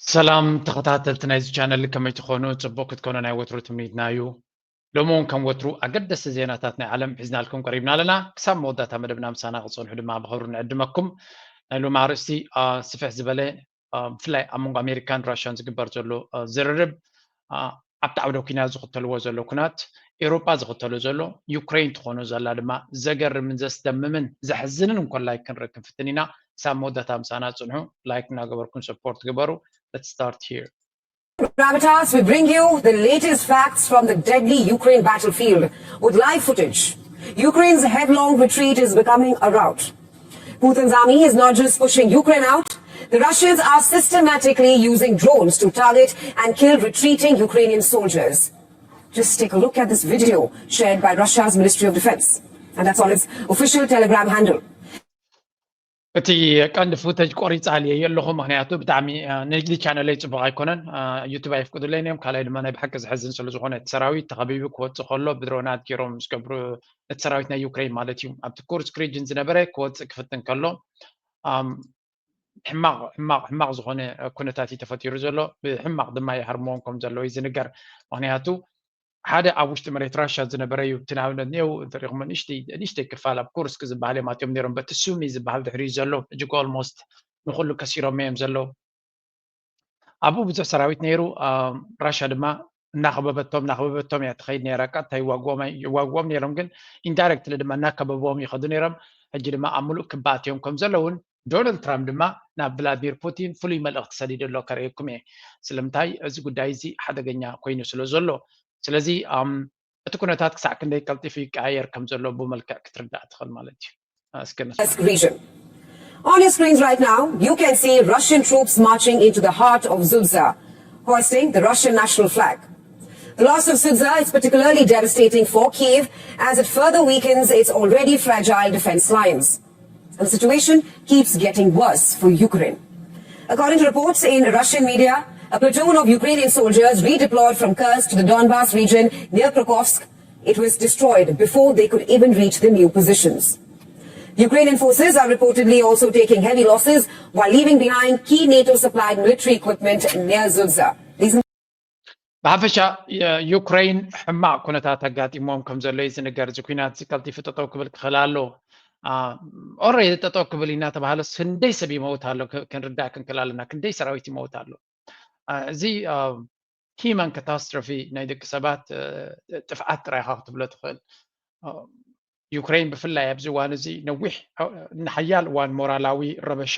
ሰላም ተኸታተልቲ ናይዚ ቻነል፣ ከመይ ትኾኑ? ጽቡቕ ክትኮኑ ናይ ወትሩ ትምኒትና እዩ። ሎሚ እውን ከም ወትሩ ኣገደስቲ ዜናታት ናይ ዓለም ሒዝናልኩም ቀሪብና ኣለና። ክሳብ መወዳእታ መደብና ምሳና ክጸንሑ ድማ ብኽብሪ ንዕድመኩም። ናይ ሎሚ ኣርእስቲ፣ አ፣ ስፍሕ ዝበለ፣ አ፣ ብፍላይ ኣብ መንጎ ኣሜሪካን ራሽያን ዝግበር ዘሎ፣ አ፣ ዝርርብ፣ አ፣ ኣብቲ ዓውደ ኲናት ዝኽተልዎ ዘሎ ኩናት፣ ኤውሮጳ ዝኽተሎ ዘሎ፣ ዩክሬን ትኾኖ ዘላ ድማ ዘገርምን ዘስደምምን ዘሕዝንን እንኮላይ ክንርኢ ክንፍትን ኢና። ክሳብ መወዳእታ ምሳና ጽንሑ። ላይክ እናገበርኩም ሰፖርት ግበሩ። Let's start here. Gravitas, we bring you the latest facts from the deadly Ukraine battlefield with live footage. Ukraine's headlong retreat is becoming a rout. Putin's army is not just pushing Ukraine out, the Russians are systematically using drones to target and kill retreating Ukrainian soldiers. Just take a look at this video shared by Russia's Ministry of Defense, and that's on its official Telegram handle. እቲ ቀንዲ ፉተጅ ቆሪጻ ልየ ኣለኹ፣ ምክንያቱ ብጣዕሚ፣ እ፣ ነዚ ቻነለይ ጽቡቕ ኣይኮነን። እ፣ ዩቱብ ኣይፍቅዱለይን እዮም። ካልኣይ ድማ ናይ ብሓቂ ዘሕዝን ስለ ዝኾነ፣ እቲ ሰራዊት ተኸቢቡ ክወጽእ ከሎ ብድሮናት ገይሮም ምስ ገብሩ፣ እቲ ሰራዊት ናይ ዩክሬን ማለት እዩ፣ ኣብቲ ኩርስክ ሪጅን ዝነበረ ክወጽእ ክፍትን ከሎ፣ ኣም፣ ሕማቕ ሕማቕ ሕማቕ ዝኾነ ኩነታት እዩ ተፈጢሩ ዘሎ። ብሕማቕ ድማ ይሃርምዎም ከም ዘለዉ እዩ ዝንገር። ምክንያቱ ሓደ ኣብ ውሽጢ መሬት ራሻ ዝነበረ እዩ። እቲ ንኣብነት ኔው እንተሪኹሞ ንእሽተይ ንእሽተይ ክፋል ኣብ ኩርስክ ዝበሃል እዮም ኣትዮም ነይሮም። በቲ ሱሚ ዝበሃል ድሕሪኡ ዘሎ እጅግ ኦልሞስት ንኹሉ ከሲሮም እዮም ዘለዉ። ኣብኡ ብዙሕ ሰራዊት ነይሩ። ራሻ ድማ እናኸበበቶም እናኸበበቶም እያ ትኸይድ ነይራ። ቀጥታ ይዋግዎም ኣይ- ይዋግዎም ነይሮም፣ ግን ኢንዳይረክትሊ ድማ እናከበብዎም ይኸዱ ነይሮም። ሕጂ ድማ ኣብ ምሉእ ክባኣት እዮም ከም ዘለውን ዶናልድ ትራምፕ ድማ ናብ ቭላድሚር ፑቲን ፍሉይ መልእኽቲ ሰዲዱ ኣሎ፣ ከርእየኩም እየ። ስለምንታይ እዚ ጉዳይ እዚ ሓደገኛ ኮይኑ ስለ ዘሎ። ስለዚ ኣም፣ እቲ ኩነታት ክሳዕ ክንደይ ቀልጢፉ ይቀያየር ከም ዘሎ ብመልክዕ ክትርዳእ ትኽእል ማለት እዩ። እስኪ ንስ- Kursk region. On your screens right now, you can see Russian troops marching into the heart of Sudzha, hoisting the Russian national flag. The loss of Sudzha is particularly devastating for Kyiv as it further weakens its already fragile defense lines. And the situation keeps getting worse for Ukraine. According to reports in Russian media, a platoon of Ukrainian soldiers redeployed from Kursk to the Donbas region near Kharkovsk. It was destroyed before they could even reach the new positions. Ukrainian forces are reportedly also taking heavy losses while leaving behind key NATO supplied military equipment near Sudzha. These ብሓፈሻ የ- ዩክሬን ሕማቕ ኩነታት ኣጋጢሞም ከም ዘሎ እዩ ዝንገር። እዚ ኩናት እዚ ቀልጢፉ ጠጠው ክብል ክኽእል ኣሎ። ኦረዲ ጠጠው ክብል እናተባሃለስ ክንደይ ሰብ ይመውት ኣሎ ክ- ክንርዳእ ክንክእል ኣለና። ክንደይ ሰራዊት ይመውት ኣሎ። አ፣ እዚ ሂማን ካታስትሮፊ ናይ ደቂ ሰባት፣ እ፣ ጥፍኣት ጥራይ ኢኻ ክትብሎ ትኽእል። እ፣ ዩክሬን ብፍላይ ኣብዚ እዋን እዚ ነዊሕ፣ እ፣ ንሓያል እዋን ሞራላዊ ረበሻ፣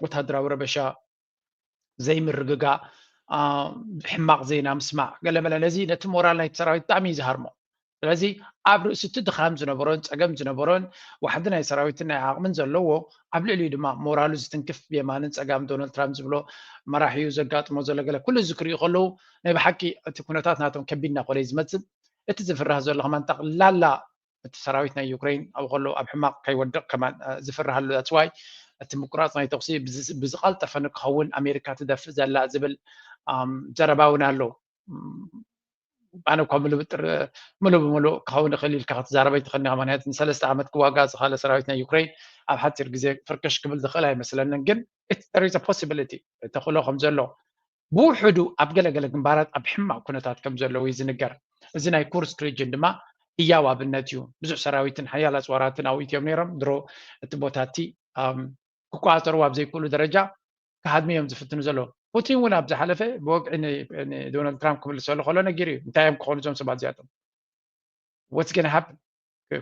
ወታደራዊ ረበሻ፣ ዘይምርግጋእ፣ አ፣ ሕማቕ ዜና ምስማዕ፣ ገለመለ፣ ነዚ ነቲ ሞራል ናይቲ ሰራዊት ብጣዕሚ እዩ ዝሃርሞ። ስለዚ ኣብ ርእሲ እቲ ድኻም ዝነበሮን ጸገም ዝነበሮን ዋሕዲ ናይ ሰራዊትን ናይ ዓቕምን ዘለዎ፣ ኣብ ልዕሊኡ ድማ ሞራሉ ዝትንክፍ ብየማንን ጸጋም ዶናልድ ትራምፕ ዝብሎ መራሒኡ ዘጋጥሞ ዘሎ ገለ ኩሉ እዚ ክርእዩ ከለዉ ናይ ብሓቂ እቲ ኩነታት ናቶም ከቢድ እናኾነ እዩ ዝመጽእ። እቲ ዝፍራህ ዘሎ ከማን ጠቕላላ እቲ ሰራዊት ናይ ዩክሬን ኣብኡ ከሎ ኣብ ሕማቕ ከይወድቕ ከማን፣ እ፣ ዝፍርሃሉ። That's why እቲ ምቁራጽ ናይ ተኹሲ ብዝ- ብዝቐልጠፈ ንክኸውን ኣሜሪካ ትደፍእ ዘላ ዝብል፣ ኣም፣ ዘረባ እውን ኣሎ። ኣነ እኳ ምሉእ ብጥር- ምሉእ ብምሉእ ክኸውን ይኽእል ኢልካ ክትዛረብ ኣይትኽእልን ኢኻ። ምክንያቱ ንሰለስተ ዓመት ክዋጋእ ዝኸኣለ ሰራዊት ናይ ዩክሬን ኣብ ሓፂር ግዜ ፍርክሽ ክብል ዝኽእል ኣይመስለንን። ግን it's- there is a possibility፣ ተኽእሎ ከም ዘሎ ብውሕዱ ኣብ ገለገለ ግንባራት ኣብ ሕማቕ ኩነታት ከም ዘለዉ እዩ ዝንገር። እዚ ናይ ኩርስክ ሪጅን ድማ ህያው ኣብነት እዩ። ብዙሕ ሰራዊትን ሓያል ኣፅዋራትን ኣብኡ እትዮም ነይሮም። ድሮ እቲ ቦታ እቲ ኣም፣ ክቆፃፀርዎ ኣብ ዘይክእሉ ደረጃ ክሃድሙ እዮም ዝፍትኑ ዘለዉ። ፑቲን እውን ኣብ ዝሓለፈ ብወግዒ ን- ንዶናልድ ትራምፕ ክምልሰሉ ከሎ ነጊሩ እዩ። እንታይ እዮም ክኾኑ እዞም ሰባት እዚኣቶም? What's gonna happen?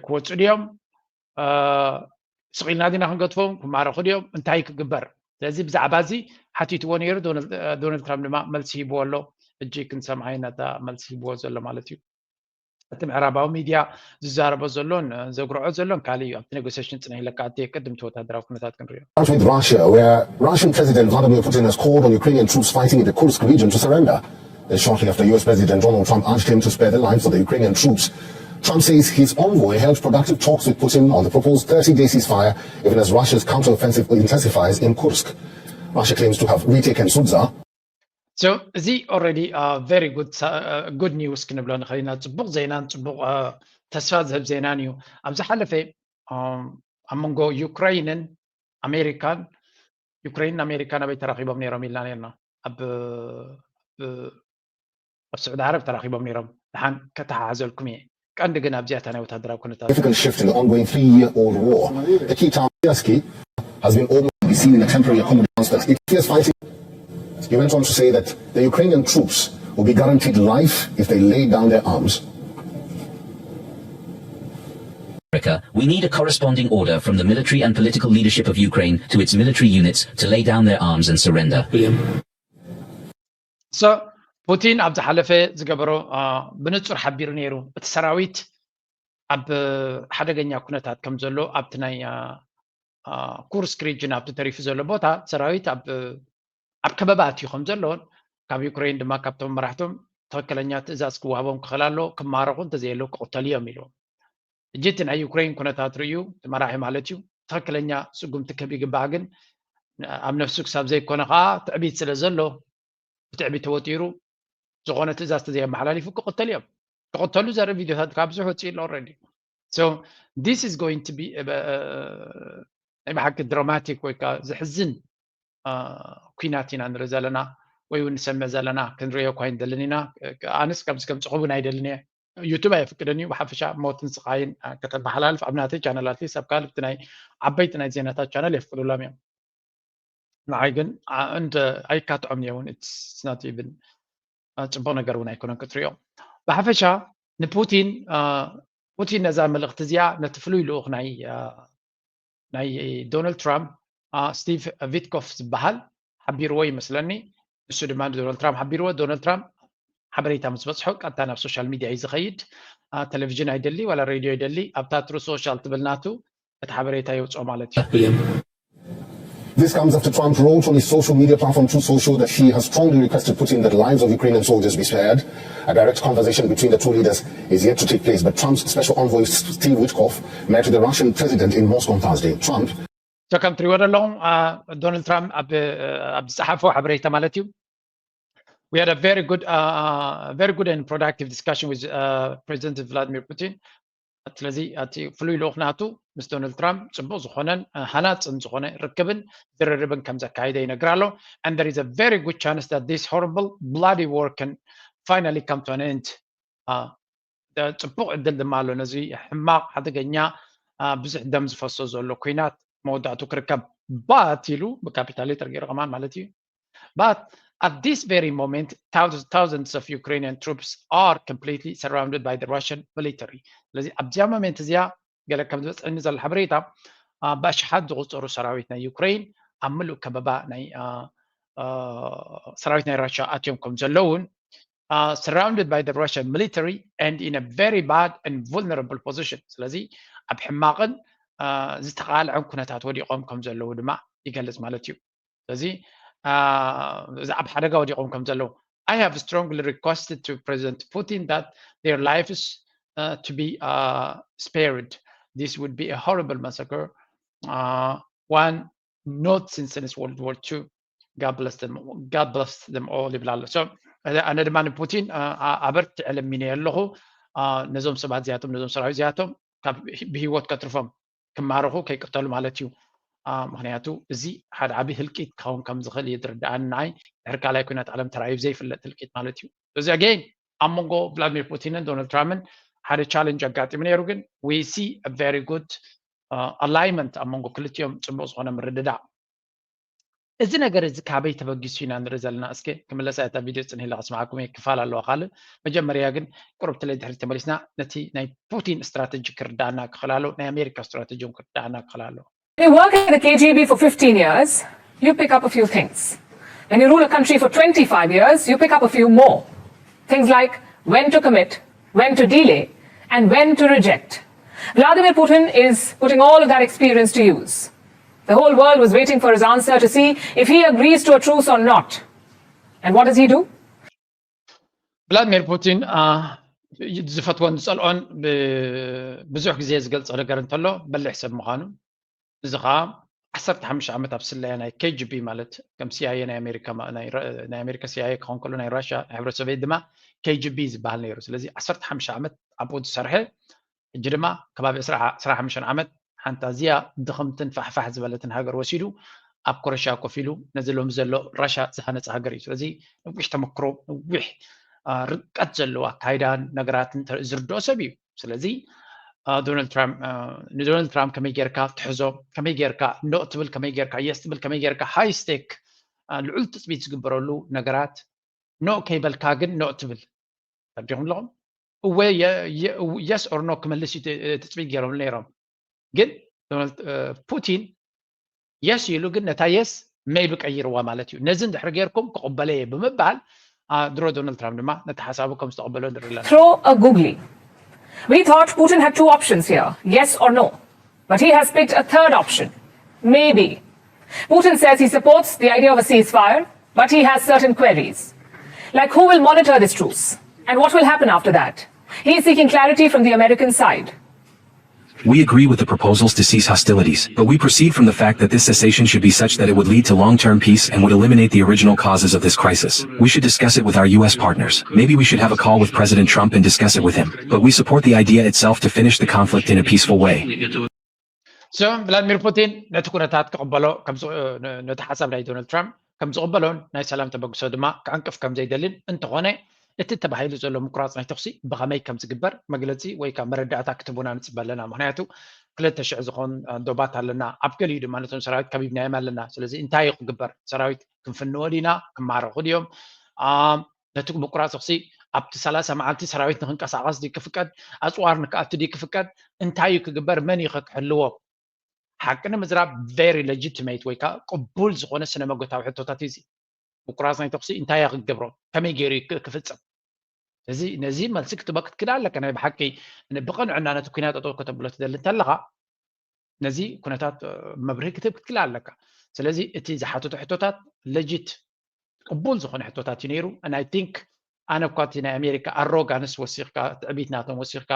ክወፁ ድዮም? አ፣ ስቕ ኢልና ዲና ክንገድፎም? ክማረኹ ድዮም? እንታይ ክግበር? ስለዚ ብዛዕባ እዚ ሓቲትዎ ነይሩ። ዶናልድ ዶናልድ ትራምፕ ድማ መልሲ ሂብዎ ኣሎ። ሕጂ ክንሰምዓ ኢና እታ መልሲ ሂብዎ ዘሎ ማለት እዩ። እቲ ምዕራባዊ ሚድያ ዝዛረቦ ዘሎን ዘጉርዖ ዘሎን ካልእ እዩ። ኣብቲ ኔጎሲሽን ፅንሕ ኢለካ ኣትየ ቅድም እቲ ወታደራዊ ኩነታት ክንሪኦ። Out with Russia, where Russian President Vladimir Putin has called on Ukrainian troops fighting in the Kursk region to surrender. This shortly after U S President Donald Trump urged him to spare the lives of the Ukrainian troops. Trump says his envoy held productive talks with Putin on the proposed thirty-day ceasefire, even as Russia's counteroffensive intensifies in Kursk. Russia claims to have retaken Sudzha. So እዚ already very good፣ good news ክንብሎ ንኽእል ኢና። ፅቡቕ ዜናን ፅቡቕ፣ አ፣ ተስፋ ዝህብ ዜናን እዩ። ኣብ ዝሓለፈ፣ ኣም፣ ኣብ መንጎ ዩክሬንን ኣሜሪካን፣ ዩክሬንን ኣሜሪካን ኣበይ ተራኺቦም ነይሮም ኢልና ነርና? ኣብ ኣብ ስዑዲ ዓረብ ተራኺቦም ነይሮም። ደሓን ከተሓሓዘልኩም እየ። ቀንዲ ግን ኣብዚኣ እታ ናይ ወታደራዊ ኩነታት Significant shift in the ongoing three-year-old war. The key town, Syrskyi, has been almost be seen in a temporary accommodation that it fears fighting. He went on to say that the Ukrainian troops will be guaranteed life if they lay down their arms. America, we need a corresponding order from the military and political leadership of Ukraine to its military units to lay down their arms and surrender. So ፑቲን ኣብ ዝሓለፈ ዝገበሮ ብንጹር ሓቢሩ ነይሩ። እቲ ሰራዊት ኣብ ሓደገኛ ኩነታት ከም ዘሎ ኣብቲ ናይ ኩርስክ ሪጅን ኣብቲ ተሪፉ ዘሎ ቦታ ሰራዊት ኣብ ኣብ ከበባ ኣትዩ ከም ዘሎን ካብ ዩክሬን ድማ ካብቶም መራሕቶም ትኽክለኛ ትእዛዝ ክወሃቦም ክኽእል ኣሎ፣ ክማረኹ እንተዘየሎ ክቕተሉ እዮም ኢሉ። ሕጂ እቲ ናይ ዩክሬን ኩነታት ርእዩ እቲ መራሒ ማለት እዩ ትኽክለኛ ስጉምቲ ክህብ ይግባእ፣ ግን ኣብ ነፍሱ ክሳብ ዘይኮነ ከዓ ትዕቢት ስለ ዘሎ ብትዕቢት ተወጢሩ ዝኾነ ትእዛዝ ተዘየመሓላሊፉ ክቕተሉ እዮም። ክቕተሉ ዘርኢ ቪዲዮታት ካብ ብዙሕ ወፂኡ ኣሎ already። So this is going to be ናይ ብሓቂ ድራማቲክ ወይ ከዓ ዘሕዝን ኩናት ኢና ንርኢ ዘለና ወይ እውን ንሰምዕ ዘለና፣ ክንሪኦ እኳ ኣይንደልን ኢና። ኣነስ ከምዚ ከምፅኹ እውን ኣይደልን እየ። ዩቱብ ኣየፍቅድን እዩ። ብሓፈሻ ሞትን ስቃይን ከተመሓላልፍ ኣብ ናተይ ቻነል ኣትሊስት ኣብ ካልእ ናይ ዓበይቲ ናይ ዜናታት ቻነል የፍቅዱሎም እዮም። ንዓይ ግን እንደ ኣይካትዖም እየ እውን it's not even ፅቡቅ ነገር እውን ኣይኮነን ክትሪኦ። ብሓፈሻ ንፑቲን ፑቲን ነዛ መልእክቲ እዚኣ ነቲ ፍሉይ ልኡክ ናይ ናይ ዶናልድ ትራምፕ ስቲቭ ቪትኮፍ ዝበሃል ሓቢርዎ ይመስለኒ። ንሱ ድማ ንዶናልድ ትራምፕ ሓቢርዎ። ዶናልድ ትራምፕ ሓበሬታ ምስ በፅሖ ቀጥታ ናብ ሶሻል ሚድያ እዩ ዝኸይድ። ቴሌቪዥን ኣይደሊ ዋላ ሬድዮ ኣይደሊ፣ ኣብታ ትሩ ሶሻል ትብል ናቱ እቲ ሓበሬታ የውፅኦ ማለት እዩ። This comes after Trump wrote on his social media platform Truth Social that he has strongly requested Putin that lives of Ukrainian soldiers be spared. A direct conversation between the two leaders is yet to take place, but Trump's special envoy Steve Witkoff met with the Russian president in Moscow on Thursday. Trump So ከም ትሪእዎ ዘለኹም ዶናልድ ትራምፕ ኣብ ዝፀሓፎ ሓበሬታ ማለት እዩ we had a very good uh, very good and productive discussion with uh, President Vladimir Putin. ስለዚ እቲ ፍሉይ ልኡኽ ናቱ ምስ ዶናልድ ትራምፕ ፅቡቅ ዝኾነን ሃናፅን ዝኾነ ርክብን ዝርርብን ከም ዘካየደ ይነግር ኣሎ። And there is a very good chance that this horrible bloody war can finally come to an end. ፅቡቅ ዕድል ድማ ኣሎ ነዚ ሕማቅ ሓደገኛ ብዙሕ ደም ዝፈሶ ዘሎ ኩናት መወዳእቱ ክርከብ ባት ኢሉ ብካፒታል ሌተር ገይሩ ከማን ማለት እዩ። But at this very moment, thousands, thousands of Ukrainian troops are completely surrounded by the Russian military. ስለዚ ኣብዚኣ ሞሜንት እዚኣ ገለ ከም ዝበፅሐኒ ዘሎ ሓበሬታ ብኣሽሓት ዝቁፀሩ ሰራዊት ናይ ዩክሬን ኣብ ምሉእ ከበባ ናይ ሰራዊት ናይ ራሽያ ኣትዮም ከም ዘለውን surrounded by the Russian military and in a very bad and vulnerable position። ስለዚ ኣብ ሕማቅን ዝተቃልዐን ኩነታት ወዲቆም ከም ዘለዉ ድማ ይገልጽ ማለት እዩ። ስለዚ ኣብ ሓደጋ ወዲቆም ከም ዘለዉ I have strongly requested to President Putin that their lives uh, to be uh, spared. This would be a horrible massacre, uh, one not since since World War Two. God bless them. God bless them all ይብል ኣሎ። So ኣነ ድማ ንፑቲን ኣበርትዐ ለሚነ ኣለኹ ነዞም ሰባት እዚኣቶም ነዞም ሰራዊት እዚኣቶም ካብ ብህይወት ከትርፎም ክማረኹ ከይቅተሉ ማለት እዩ። ምክንያቱ እዚ ሓደ ዓብዪ ህልቂት ክኸውን ከም ዝኽእል እዩ ዝርድኣኒ ንዓይ። ድሕሪ ካልኣይ ኩናት ዓለም ተራእዩ ዘይፍለጥ ህልቂት ማለት እዩ። እዚ ኣገይን ኣብ መንጎ ቭላድሚር ፑቲንን ዶናልድ ትራምፕን ሓደ ቻለንጅ ኣጋጢሙ ነይሩ፣ ግን we see a very good alignment ኣብ መንጎ ክልቲኦም ጽቡቅ ዝኾነ ምርድዳእ። እዚ ነገር እዚ ካበይ ተበጊሱ ኢና ንርኢ ዘለና? እስከ ክምለሳ እታ ቪድዮ ጽንሂላ ከስምዓኩም እየ። ክፋል ኣለዋ ካልእ። መጀመርያ ግን ቁሩብ ትለይ ድሕሪት ተመሊስና ነቲ ናይ ፑቲን ስትራተጂ ክርዳኣና ክኽእል ኣለዎ፣ ናይ ኣሜሪካ ስትራተጂ እውን ክርዳኣና ክኽእል ኣለዎ። When you work at the K G B for fifteen years, you pick up a few things. When you rule a country for twenty-five years, you pick up a few more. Things like when to commit, when to delay, and when to reject. Vladimir Putin is putting all of that experience to use. The whole world was waiting for his answer to see if he agrees to a truce or not. And what does he do? ቭላድሚር ፑቲን ዝፈትዎን ዝፀልኦን ብዙሕ ግዜ ዝገልፆ ነገር እንተሎ በሊሕ ሰብ ምዃኑ፣ እዚ ከዓ ዓሰርተ ሓሙሽተ ዓመት ኣብ ስለያ ናይ K G B ማለት ከም C I A ናይ ኣሜሪካ ናይ ኣሜሪካ C I A ክኸውን ከሎ ናይ ራሽያ ናይ ሕብረት ሶቪየት ድማ K G B ዝበሃል ነይሩ። ስለዚ ዓሰርተ ሓሙሽተ ዓመት ኣብኡ ዝሰርሐ ሕጂ ድማ ከባቢ ዕስራ ዓመት ሓንቲ ኣዝያ ድኽምትን ፋሕፋሕ ዝበለትን ሃገር ወሲዱ ኣብ ኮረሻ ኮፍ ኢሉ ነዚ ሎሚ ዘሎ ራሻ ዝሃነፀ ሃገር እዩ። ስለዚ ነዊሕ ተመክሮ፣ ነዊሕ ርቀት ዘለዎ ኣካይዳን ነገራትን ዝርድኦ ሰብ እዩ። ስለዚ ዶናልድ ትራምፕ ንዶናልድ ትራምፕ ከመይ ጌርካ ትሕዞ፣ ከመይ ጌርካ ኖ ትብል፣ ከመይ ጌርካ የስ ትብል፣ ከመይ ጌርካ ሃይ ስቴክ ልዑል ትፅቢት ዝግበረሉ ነገራት ኖ ከይበልካ ግን ኖ ትብል። ተረዲኹም ኣለኹም? እወ የስ ኦር ኖ ክመልስ እዩ ትፅቢት ገይሮም ነይሮም። ግን ዶናልድ ፑቲን የስ ኢሉ ግን ነታ የስ ሜይቢ ቀይርዋ ማለት እዩ። ነዚ እንድሕር ጌርኩም ክቕበለ እየ ብምባል ድሮ ዶናልድ ትራምፕ ድማ ነቲ ሓሳቡ ከም ዝተቐበሎ ንርኢ ኣለና። Throw a googly. We thought Putin had two options here, yes or no. But he has picked a third option, maybe. Putin says he supports the idea of a ceasefire, but he has certain queries. Like, who will monitor this truce? And what will happen after that? He is seeking clarity from the American side. We agree with the proposals to cease hostilities, but we proceed from the fact that this cessation should be such that it would lead to long-term peace and would eliminate the original causes of this crisis. We should discuss it with our U S partners. Maybe we should have a call with President Trump and discuss it with him. But we support the idea itself to finish the conflict in a peaceful way. So ቭላድሚር ፑቲን ነቲ ኩነታት ክቕበሎ ነቲ ሓሳብ ናይ ዶናልድ ትራምፕ ከም ዝቕበሎን ናይ ሰላም ተበግሶ ድማ ክዕንቅፍ ከም ዘይደልን እንተኾነ እቲ ተባሂሉ ዘሎ ምቁራፅ ናይ ተኹሲ ብኸመይ ከም ዝግበር መግለፂ ወይ ከዓ መረዳእታ ክትህቡና ንፅበ ኣለና። ምክንያቱ ክልተ ሽሕ ዝኾን ዶባት ኣለና፣ ኣብ ገሊኡ ድማ ነቶም ሰራዊት ከቢብናዮም ኣለና። ስለዚ እንታይ እዩ ክግበር? ሰራዊት ክንፍንዎ ዲና? ክማረኹ ድዮም? ነቲ ምቁራፅ ተኹሲ ኣብቲ ሰላሳ መዓልቲ ሰራዊት ንክንቀሳቐስ ድዩ ክፍቀድ? ኣፅዋር ንክኣቱ ድዩ ክፍቀድ? እንታይ እዩ ክግበር? መን እዩ ክሕልዎ? ሓቂ ንምዝራብ very legitimate ወይ ከዓ ቅቡል ዝኾነ ስነ መጎታዊ ሕቶታት እዩ እዚ። ምቁራፅ ናይ ተኹሲ እንታይ እያ ክትገብሮ? ከመይ ገይሩ ክፍፅም? እዚ ነዚ መልሲ ክትበ ክትክእል ኣለካ። ናይ ብሓቂ ብቕንዕና ነቲ ኩናት ጠጠው ከተብሎ ትደሊ እንተለኻ ነዚ ኩነታት መብርሂ ክትህብ ክትክእል ኣለካ። ስለዚ እቲ ዝሓተቶ ሕቶታት legit ቅቡል ዝኾነ ሕቶታት እዩ ነይሩ። And I think ኣነ እኳ እቲ ናይ ኣሜሪካ ኣሮጋንስ ወሲኽካ ትዕቢት ናቶም ወሲኽካ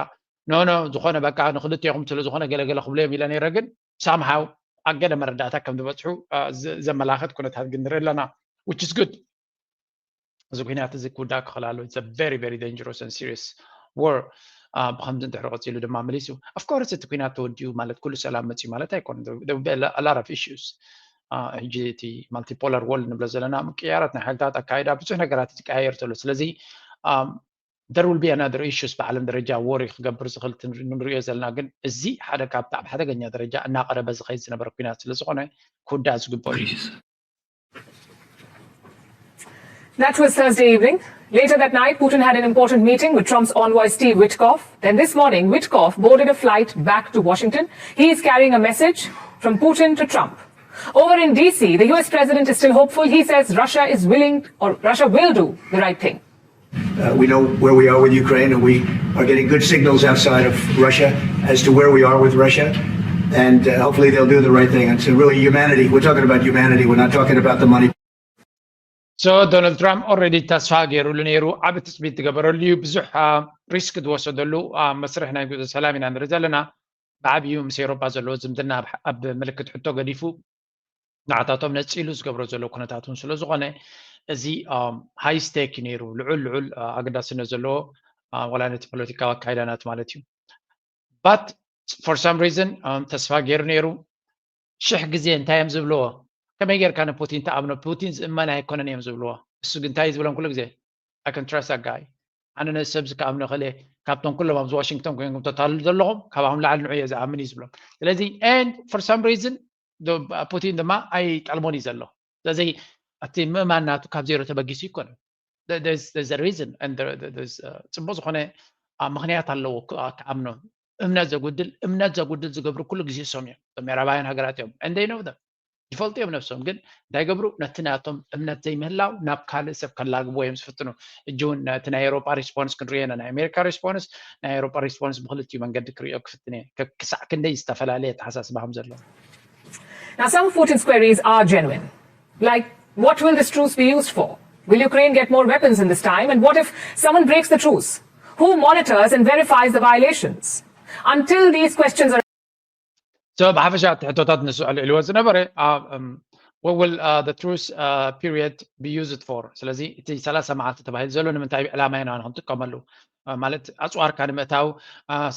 ኖ ኖ ዝኾነ በቃ ንክልቲኹም ስለ ዝኾነ ገለገለ ክብሎ እዮም ኢለ ነይረ፣ ግን ሳምሃው ኣብ ገለ መረዳእታ ከም ዝበፅሑ ዘመላኽት ኩነታት ግን ንርኢ ኣለና። Which is good። እዚ ኩናት እዚ ክውዳእ ክኽእል ኣለዎ። It's a very very dangerous and serious war። ብከምዚ እንድሕሪ ቀፂሉ ድማ መሊሱ of course እቲ ኩናት ተወዲኡ ማለት ኩሉ ሰላም መፅዩ ማለት ኣይኮነን። There will be a lot of issues። ሕጂ እቲ multipolar world ንብሎ ዘለና ምቅያራት ናይ ሓይልታት ኣካይዳ ብዙሕ ነገራት እዩ ዝቀያየር ዘሎ። ስለዚ there will be another issues ብዓለም ደረጃ ወሪ ክገብር ዝኽእል ንሪኦ ዘለና፣ ግን እዚ ሓደ ካብቲ ኣብ ሓደገኛ ደረጃ እናቐረበ ዝኸይድ ዝነበረ ኩናት ስለ ዝኾነ ክውዳእ ዝግበኦ እዩ። That was Thursday evening. Later that night, Putin had an important meeting with Trump's envoy Steve Witkoff. Then this morning, Witkoff boarded a flight back to Washington. He is carrying a message from Putin to Trump. Over in D C, the U S president is still hopeful. He says Russia is willing, or Russia will do the right thing. Uh, we know where we are with Ukraine, and we are getting good signals outside of Russia as to where we are with Russia. And uh, hopefully they'll do the right thing. It's really humanity. We're talking about humanity. We're not talking about the money. So ዶናልድ ትራምፕ already ተስፋ ገይሩሉ ነይሩ። ዓቢ ትፅቢት ዝገበረሉ እዩ። ብዙሕ ሪስክ ዝወሰደሉ መስርሕ ናይ ጉዕዞ ሰላም ኢና ንርኢ ዘለና። ብዓብዩ ምስ ኤውሮጳ ዘለዎ ዝምድና ኣብ ምልክት ሕቶ ገዲፉ ንዓታቶም ነፂሉ ዝገብሮ ዘሎ ኩነታት እውን ስለ ዝኾነ እዚ high stake እዩ ነይሩ። ልዑል ልዑል ኣገዳስነት ዘለዎ ዋላ ነቲ ፖለቲካዊ ኣካይዳናት ማለት እዩ። But for some reason ተስፋ ገይሩ ነይሩ። ሽሕ ግዜ እንታይ እዮም ዝብልዎ? ከመይ ጌርካ ንፑቲን ትኣምኖ? ፑቲን ዝእመን ኣይኮነን እዮም ዝብልዎ። እሱ ግን እንታይ እዩ ዝብሎም ኩሉ ግዜ? I can trust that guy. ኣነ ነዚ ሰብ እዚ ክኣምኖ እኽእል እየ። ካብቶም ኩሎም ኣብዚ ዋሽንግቶን ኮይንኩም ተታልሉ ዘለኹም ካባኹም ላዕሊ ንዑ እየ ዝኣምን እዩ ዝብሎም። ስለዚ and for some reason ፑቲን ድማ ኣይጠልሞን እዩ ዘሎ። ስለዚ እቲ ምእማን ናቱ ካብ ዜሮ ተበጊሱ ኣይኮነን። There's a reason and ጽቡቅ ዝኾነ ምኽንያት ኣለዎ ክኣምኖ። እምነት ዘጉድል እምነት ዘጉድል ዝገብሩ ኩሉ ግዜ እሶም እዮም። እቶም ምዕራባውያን ሃገራት እዮም and they know them። ይፈልጡ እዮም ነብሶም፣ ግን እንታይ ገብሩ? ነቲ ናቶም እምነት ዘይምህላው ናብ ካልእ ሰብ ከላግብዎ እዮም ዝፍትኑ። እጂ እውን ነቲ ናይ ኤውሮጳ ሪስፖንስ ክንሪኦ ኢና። ናይ ኣሜሪካ ሪስፖንስ ናይ ኤውሮጳ ሪስፖንስ ብክልቲኡ መንገዲ ክሪኦ ክፍትን እየ። ክሳዕ ክንደይ ዝተፈላለየ ኣተሓሳስባ ከም ዘለዎ። Now, some of Putin's queries are genuine. Like, what will this truce be used for? Will Ukraine get more weapons in this time? And what if someone breaks the truce? Who monitors and verifies the violations? Until these questions are So ብሓፈሻ እቲ ሕቶታት ንሱ ኣልዕልዎ ዝነበረ what will the truce period be used for? ስለዚ እቲ ሰላሳ መዓልቲ ተባሂሉ ዘሎ ንምንታይ ዕላማ ኢና ክንጥቀመሉ? ማለት ኣፅዋርካ ንምእታው፣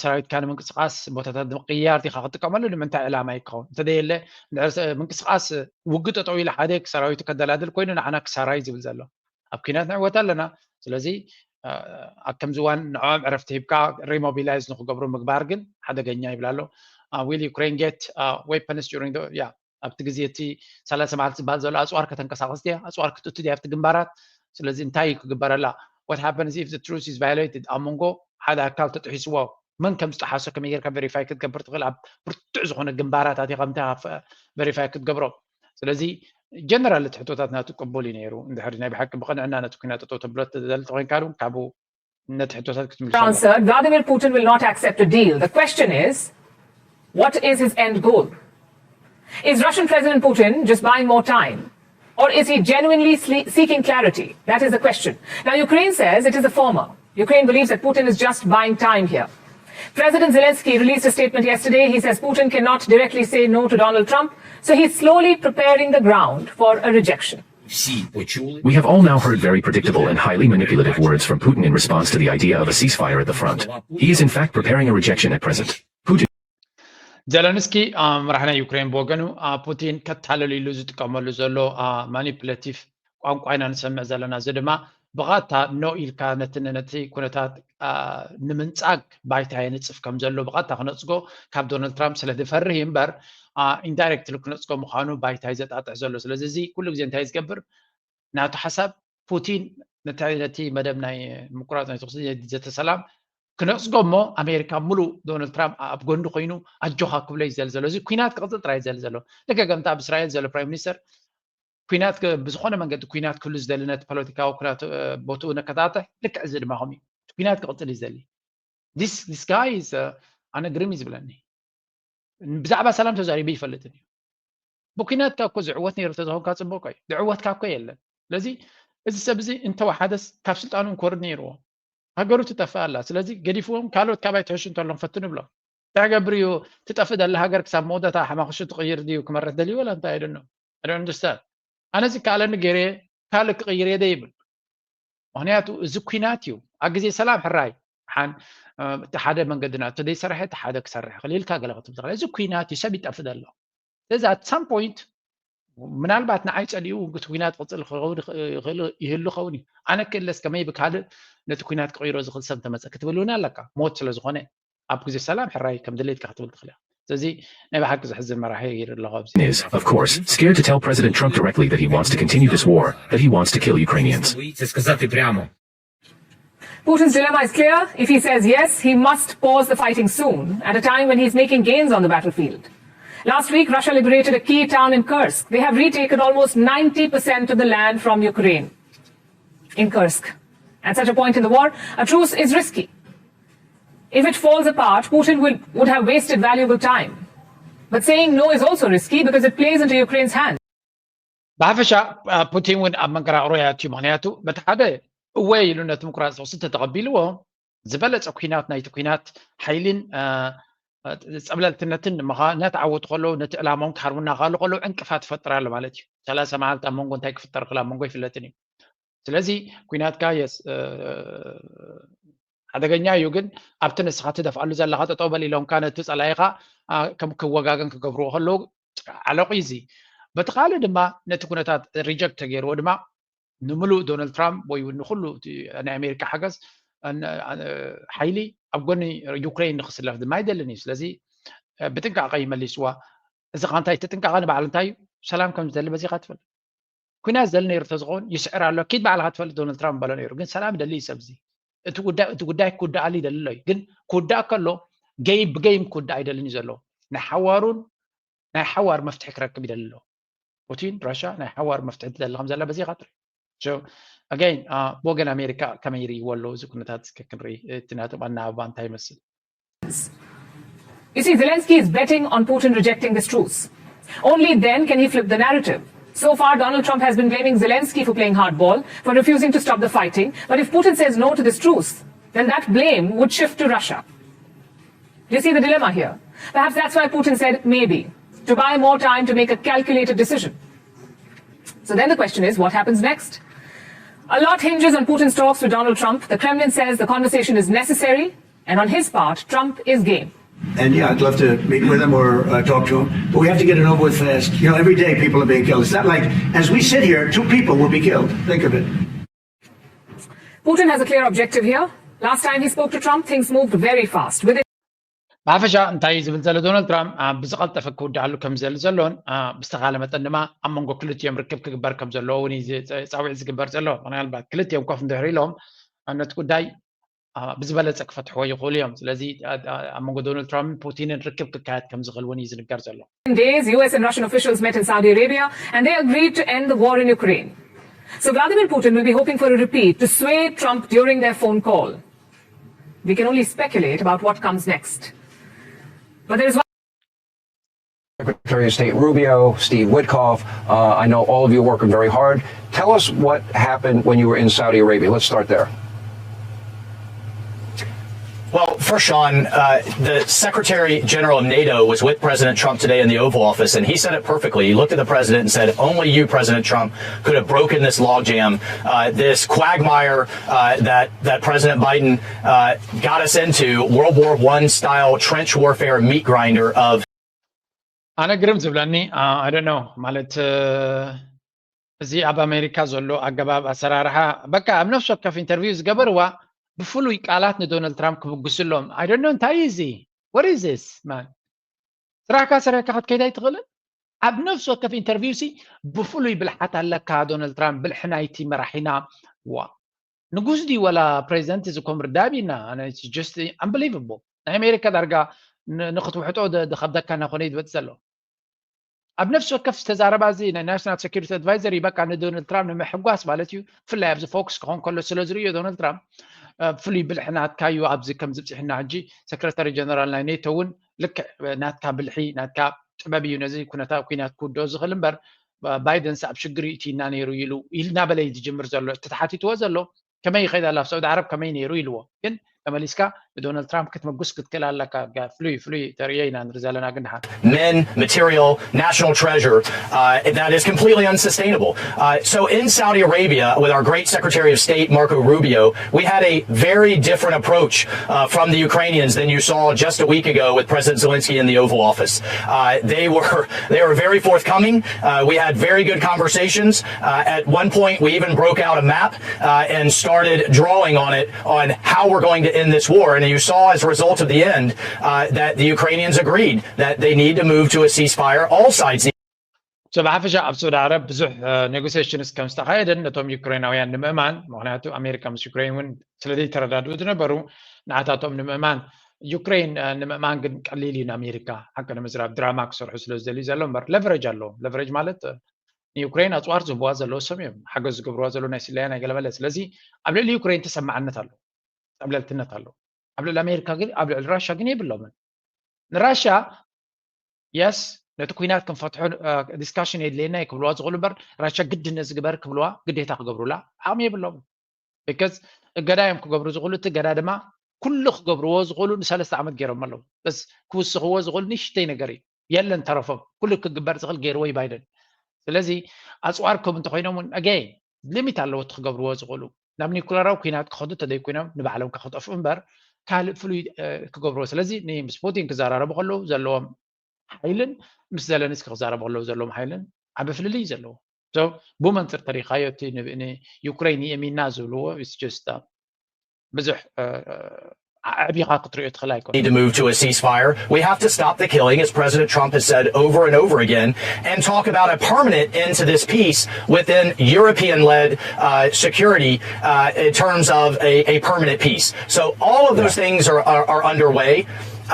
ሰራዊትካ ንምንቅስቃስ፣ ቦታታት ንምቅያር ዲካ ክጥቀመሉ? ንምንታይ ዕላማ ይከውን? እንተደየለ ምንቅስቃስ ውግእ ጠጠው ኢለ ሓደ ሰራዊቱ ከደላድል ኮይኑ ንዓና ክሳራይ ዝብል ዘሎ? ኣብ ኲናት ንዕወት ኣለና። ስለዚ ኣብ ከምዚ እዋን ንዕኦም ዕረፍቲ ሂብካ ሪሞቢላይዝ ንክገብሩ ምግባር ግን ሓደገኛ ይብል ኣሎ። Will Ukraine get weapons during the? Yeah, ኣብቲ ግዜ እቲ ሰላሳ መዓልቲ ዝበሃል ዘሎ ኣፅዋር ከተንቀሳቀስ ድያ? ኣፅዋር ክትእቱ ድያ ኣብቲ ግንባራት? ስለዚ እንታይ እዩ ክግበረላ? What happens if the truce is violated? ኣብ መንጎ ሓደ ኣካል ተጥሒስዎ መን ከም ዝጠሓሶ ከመይ ጌርካ ቨሪፋይ ክትገብር ትኽእል? ኣብ ብርቱዕ ዝኾነ ግንባራት ኣቲኻ ምንታይ ቨሪፋይ ክትገብሮ? ስለዚ ጀነራል እቲ ሕቶታት ናቱ ቅቡል እዩ ነይሩ። እንድሕሪ ናይ ብሓቂ ብቕንዕና ነቲ ኩናት ጠጠው ተብሎ ትደሊ ተኮይንካ ዶ ካብኡ ነቲ ሕቶታት ክትምልሶ ኣለካ። Answered, Vladimir Putin will not accept a deal. The question is, what is his end goal? Is Russian President Putin just buying more time? Or is he genuinely sle- seeking clarity? That is the question. Now, Ukraine says it is the former. Ukraine believes that Putin is just buying time here. President Zelensky released a statement yesterday. He says Putin cannot directly say no to Donald Trump, so he's slowly preparing the ground for a rejection. We have all now heard very predictable and highly manipulative words from Putin in response to the idea of a ceasefire at the front. He is in fact preparing a rejection at present. Putin. ዘለንስኪ መራሕ ናይ ዩክሬን ብወገኑ ፑቲን ከታለሉ ኢሉ ዝጥቀመሉ ዘሎ ማኒፕሌቲቭ ቋንቋ ኢና ንሰምዕ ዘለና። እዚ ድማ ብቐጥታ ኖ ኢልካ ነቲ ነቲ ኩነታት ንምንጻግ ባይታ የንጽፍ ከም ዘሎ ብቐጥታ ክነጽጎ ካብ ዶናልድ ትራምፕ ስለ ዝፈርህ እምበር ኢንዳይሬክትሊ ክነጽጎ ምዃኑ ባይታ እዩ ዘጣጥሕ ዘሎ። ስለዚ እዚ ኩሉ ግዜ እንታይ ዝገብር ናቱ ሓሳብ ፑቲን ነቲ መደብ ናይ ምቁራፅ ናይ ተኩሲ ዘተ ሰላም ክነፅጎ እሞ ኣሜሪካ ሙሉእ ዶናልድ ትራምፕ ኣብ ጎንዲ ኮይኑ ኣጆኻ ክብሎ እዩ ዝደሊ ዘሎ። እዚ ኩናት ክቕፅል ጥራይ እዩ ዝደሊ ዘሎ። ልክዕ ከምቲ ኣብ እስራኤል ዘሎ ፕራይም ሚኒስተር ኩናት ብዝኾነ መንገዲ ኩናት ክህሉ ዝደሊ ነቲ ፖለቲካዊ ኩናት ቦትኡ ነከታተሕ ልክዕ እዚ ድማ ከምኡ እዩ። ኩናት ክቕፅል እዩ ዝደሊ። This guy is ኣነ ግርም እዩ ዝብለኒ። ብዛዕባ ሰላም ተዛሪቡ ይፈልጥን እዩ። ብኩናትካ እኮ ዝዕወት ነይሩ ተዝኾንካ ፅቡቅ እዩ። ዝዕወትካ እኮ የለን። ስለዚ እዚ ሰብ እዚ እንተወሓደስ ካብ ስልጣኑ እንኮርድ ነይርዎ። ሃገሩ ትጠፍእ ኣላ። ስለዚ ገዲፍዎም ካልኦት ካባይ ትሕሹ እንተሎ ንፈትኑ ብሎ። እንታይ ገብር እዩ? ትጠፍእ ደላ ሃገር ክሳብ መወዳእታ ሓማኽሹ ትቕይር ድዩ ክመርሕ ደልዩ ወላ እንታይ ኣይደኖ? I don't understand። ኣነ እዚ ከኣለኒ ገይረ ካልእ ክቕይር እየ ደ ይብል። ምክንያቱ እዚ ኩናት እዩ። ኣብ ግዜ ሰላም ሕራይ ሓን እቲ ሓደ መንገድና እቲ ዘይሰርሐ እቲ ሓደ ክሰርሕ ክእል ኢልካ ገለ ክትብል ትኽእል። እዚ ኩናት እዩ፣ ሰብ ይጠፍእ ዘሎ። ስለዚ at some point ምናልባት ንዓይ ጸሊኡ እቲ ኩናት ክቕጽል ክኸውን ይኽእል ይህሉ ኸውን እዩ። ኣነ ክእለስ ከመይ ብካልእ ነቲ ኩናት ክቕይሮ ዝኽእል ሰብ እንተመጸ ክትብል እውን ኣለካ። ሞት ስለ ዝኾነ ኣብ ግዜ ሰላም ሕራይ ከም ድሌትካ ክትብል ትኽእል እያ። ስለዚ ናይ ብሓቂ ዘሕዝን መራሒ ይርኢ ኣለኹ ኣብዚ። Is, of course, scared to tell President Trump directly that he wants to continue this war, that he wants to kill Ukrainians. Putin's dilemma is clear. If he says yes, he must pause the fighting soon, at a time when he's making gains on the battlefield. Last week, Russia liberated a key town in Kursk. They have retaken almost ninety percent of the land from Ukraine. In Kursk. At such a point in the war, a truce is risky. If it falls apart, Putin will, would have wasted valuable time. But saying no is also risky because it plays into Ukraine's hands. ብሓፈሻ ፑቲን እውን ኣብ መንቀራቕሮ ያትዩ። ምክንያቱ በቲ ሓደ እወ ኢሉ ነቲ ምቁራፅ ተኩሲ ተተቐቢልዎ ዝበለፀ ኩናት ናይቲ ኩናት ሓይሊን ፀብለልትነትን ምኻን እናተዓወቱ ከለዉ ነቲ ዕላማኦም ክሃርቡ እናኸኣሉ ከለዉ ዕንቅፋት ይፈጥር ኣሎ ማለት እዩ። ሰላሳ መዓልቲ ኣብ መንጎ እንታይ ክፍጠር ክእል ኣብ መንጎ ይፍለጥን እዩ። ስለዚ ኩናትካ የስ ሓደገኛ እዩ፣ ግን ኣብቲ ንስኻ ትደፍኣሉ ዘለኻ ጠጠው በል ኢሎምካ ነቲ ፀላኢኻ ከም ክወጋገን ክገብርዎ ከለዉ ዓለቑ እዩ። እዚ በቲ ካልእ ድማ ነቲ ኩነታት ሪጀክት ተገይርዎ ድማ ንምሉእ ዶናልድ ትራምፕ ወይ እውን ንኩሉ ናይ ኣሜሪካ ሓገዝ ሓይሊ ኣብ ጎኒ ዩክሬን ንክስለፍ ድማ ኣይደልን እዩ። ስለዚ ብጥንቃቐ ይመሊስዋ። እዚ ካ እንታይ እቲ ጥንቃቐ ንባዕሉ እንታይ እዩ? ሰላም ከም ዝደሊ በዚኻ ትፈልጥ። ኩናት ዝደሊ ነይሩ ተዝኸውን ይስዕር ኣሎ። ኪድ ባዕልኻ ትፈልጥ ዶናልድ ትራምፕ በሎ ነይሩ። ግን ሰላም ይደሊ እዩ ሰብ እዚ። እቲ ጉዳይ እቲ ጉዳይ ክውዳኣሉ ይደሊ ኣሎ እዩ። ግን ክውዳእ ከሎ ገይ ብገይም ክውዳእ ኣይደልን እዩ ዘሎ። ናይ ሓዋሩን ናይ ሓዋር መፍትሒ ክረክብ ይደሊ ኣሎ። ፑቲን ራሻ ናይ ሓዋር መፍትሒ ትደሊ ከም ዘላ በዚኻ ትርኢ። ኣጋይን ብወገን ኣሜሪካ ከመይ ይርእይዎ ኣለዉ እዚ ኩነታት እስከ ክንርኢ። እቲ ናቶም ኣናባባ እንታይ ይመስል? You see, Zelensky is betting on Putin rejecting this truce. Only then can he flip the narrative. So far, Donald Trump has been blaming Zelensky for playing hardball, for refusing to stop the fighting. But if Putin says no to this truce, then that blame would shift to Russia. Do you see the dilemma here? Perhaps that's why Putin said maybe, to buy more time to make a calculated decision. So then the question is, what happens next? A lot hinges on Putin's talks with Donald Trump. The Kremlin says the conversation is necessary, and on his part, Trump is game. And yeah, I'd love to meet with him or uh, talk to him, but we have to get it over with fast. You know, every day people are being killed. It's not like, as we sit here, two people will be killed. Think of it. Putin has a clear objective here. Last time he spoke to Trump, things moved very fast. Within ብሓፈሻ እንታይ እዩ ዝብል ዘሎ ዶናልድ ትራምፕ ብዝቐልጠፈ ክውድኣሉ ከም ዝደሊ ዘሎን ብዝተኻለ መጠን ድማ ኣብ መንጎ ክልቲኦም ርክብ ክግበር ከም ዘለዎ እውን እዩ ፃውዒት ዝግበር ዘሎ። ምናልባት ክልቲኦም ኮፍ እንድሕር ኢሎም ነቲ ጉዳይ ብዝበለፀ ክፈትሕዎ ይኽእሉ እዮም። ስለዚ ኣብ መንጎ ዶናልድ ትራምፕን ፑቲንን ርክብ ክካየድ ከም ዝኽእል እውን እዩ ዝንገር ዘሎ። Days, U S and Russian officials met in Saudi Arabia and they agreed to end the war in Ukraine. So Vladimir Putin will be hoping for a repeat to sway Trump during their phone call. We can only speculate about what comes next. But there is one Secretary of State Rubio, Steve Witkoff, uh, I know all of you are working very hard. Tell us what happened when you were in Saudi Arabia. Let's start there. Well, first, Sean, uh, the Secretary General of NATO was with President Trump today in the Oval Office, and he said it perfectly. He looked at the president and said, "Only you, President Trump, could have broken this logjam, uh, this quagmire uh, that that President Biden uh, got us into, World War One style trench warfare meat grinder of." ኣነ ግርም ዝብለኒ I don't know ማለት እዚ ኣብ ኣሜሪካ ዘሎ ኣገባብ ኣሰራርሓ በቃ ኣብ ነፍሲ ወከፍ ኢንተርቪው ዝገበርዋ ብፍሉይ ቃላት ንዶናልድ ትራምፕ ክብግስሎም I don't know እንታይ እዩ እዚ what is this man ስራሕካ ሰሪሕካ ክትከይድ ኣይትኽእልን ኣብ ነፍሲ ወከፍ ኢንተርቪው ሲ ብፍሉይ ብልሓት ኣለካ ዶናልድ ትራምፕ ብልሒ ናይቲ መራሒና ዋ ንጉስ ድዩ ወላ ፕሬዚደንት እዚ ኮምር ዳቢና just unbelievable ናይ ኣሜሪካ ዳርጋ ንክትውሕጦ ዝከብደካ እናኮነ እዩ ዝመፅእ ዘሎ ኣብ ነፍሲ ወከፍ ዝተዛረባ እዚ ናይ ናሽናል ሴኩሪቲ ኣድቫይዘር እዩ በቃ ንዶናልድ ትራምፕ ንምሕጓስ ማለት እዩ ብፍላይ ኣብዚ ፎክስ ክኾን ከሎ ስለ ዝርእዮ ዶናልድ ትራምፕ ፍሉይ ብልሒ ናትካ እዩ ኣብዚ ከም ዝብፅሕና ሕጂ ሰክረታሪ ጀነራል ናይ ኔቶ እውን ልክዕ ናትካ ብልሒ ናትካ ጥበብ እዩ ነዚ ኩነታ ኩናት ክውድኦ ዝኽእል እምበር ባይደንስ ኣብ ሽግር ይእትይና ነይሩ ኢሉ ኢልና በለ እዩ ዝጅምር ዘሎ እቲ ተሓቲትዎ ዘሎ ከመይ ይኸይድ ኣሎ ኣብ ሳዑዲ ዓረብ ከመይ ነይሩ ኢልዎ ግን ተመሊስካ ንዶናልድ ትራምፕ ክትምጉስ ክትክእል ኣለካ ፍሉይ ፍሉይ ተርእዮ ኢና ንርኢ ዘለና ግን ድሓን men, material, national treasure uh, that is completely unsustainable. Uh, so in Saudi Arabia, with our great Secretary of State, Marco Rubio, we had a very different approach uh, from the Ukrainians than you saw just a week ago with President Zelensky in the Oval Office. Uh, they were they were very forthcoming. Uh, we had very good conversations. Uh, at one point, we even broke out a map uh, and started drawing on it on how we're going to end this war. And you saw as a result of the end uh, that the Ukrainians agreed that they need to move to a ceasefire. All sides need ብሓፈሻ ኣብ ሳዑዲ ዓረብ ብዙሕ ኔጎሲሽንስ ከም ዝተኻየደን ነቶም ዩክሬናውያን ንምእማን ምክንያቱ ኣሜሪካ ምስ ዩክሬን እውን ስለ ዘይተረዳድኡ ዝነበሩ ንዓታቶም ንምእማን ዩክሬን ንምእማን ግን ቀሊል እዩ ንኣሜሪካ ሓቂ ንምዝራብ ድራማ ክሰርሑ ስለ ዝደልዩ ዘሎ እምበር ለቨረጅ ኣለዎም ለቨረጅ ማለት ንዩክሬን ኣፅዋር ዝህብዋ ዘለዉ ሰብ እዮም ሓገዝ ዝገብርዋ ዘለዉ ናይ ስለያ ናይ ገለመለ ስለዚ ኣብ ልዕሊ ዩክሬን ተሰማዕነት ኣሎ ጠብለልትነት ኣሎ ኣብ ልዕሊ ኣሜሪካ ግን ኣብ ልዕሊ ራሻ ግን የብሎምን ንራሻ የስ ነቲ ኩናት ክንፈትሖ ዲስካሽን የድልየና ክብልዋ ዝኽእሉ እምበር ራሻ ግድነት ዝግበር ክብልዋ ግዴታ ክገብሩላ ዓቕሚ የብሎም because እገዳ እዮም ክገብሩ ዝኽእሉ እቲ እገዳ ድማ ኩሉ ክገብርዎ ዝኽእሉ ንሰለስተ ዓመት ገይሮም ኣለዉ በስ ክውስኽዎ ዝኽእሉ ንሽተይ ነገር እዩ የለን ተረፎም ኩሉ ክግበር ዝኽእል ገይርዎ እዩ ባይደን ስለዚ ኣፅዋር ከም እንተኮይኖም እውን ኣገይ ሊሚት ኣለዎ እቲ ክገብርዎ ዝኽእሉ ናብ ኒኩለራዊ ኩናት ክኸዱ ተዘይኮይኖም ንባዕሎም ከክጠፍኡ እምበር ካልእ ፍሉይ ክገብርዎ ስለዚ ምስ ፑቲን ክዘራረቡ ከለዉ ዘለዎም ሓይልን ምስ ዘለንስኪ ክዛረቡ ከለዉ ዘለዎም ሓይልን ዓቢ ፍልልይ እዩ ዘለዎ ብመንፅር ተሪኻዮ እቲ ዩክሬን የእሚና ዝብልዎ just ብዙሕ ኣዕቢኻ ክትሪኦ ትኽእል ኣይኮነ need to move to a ceasefire. We have to stop the killing, as President Trump has said over and over again, and talk about a permanent end to this peace within European led uh, security uh, in terms of a, a, permanent peace. So, all of those things are, are, are underway.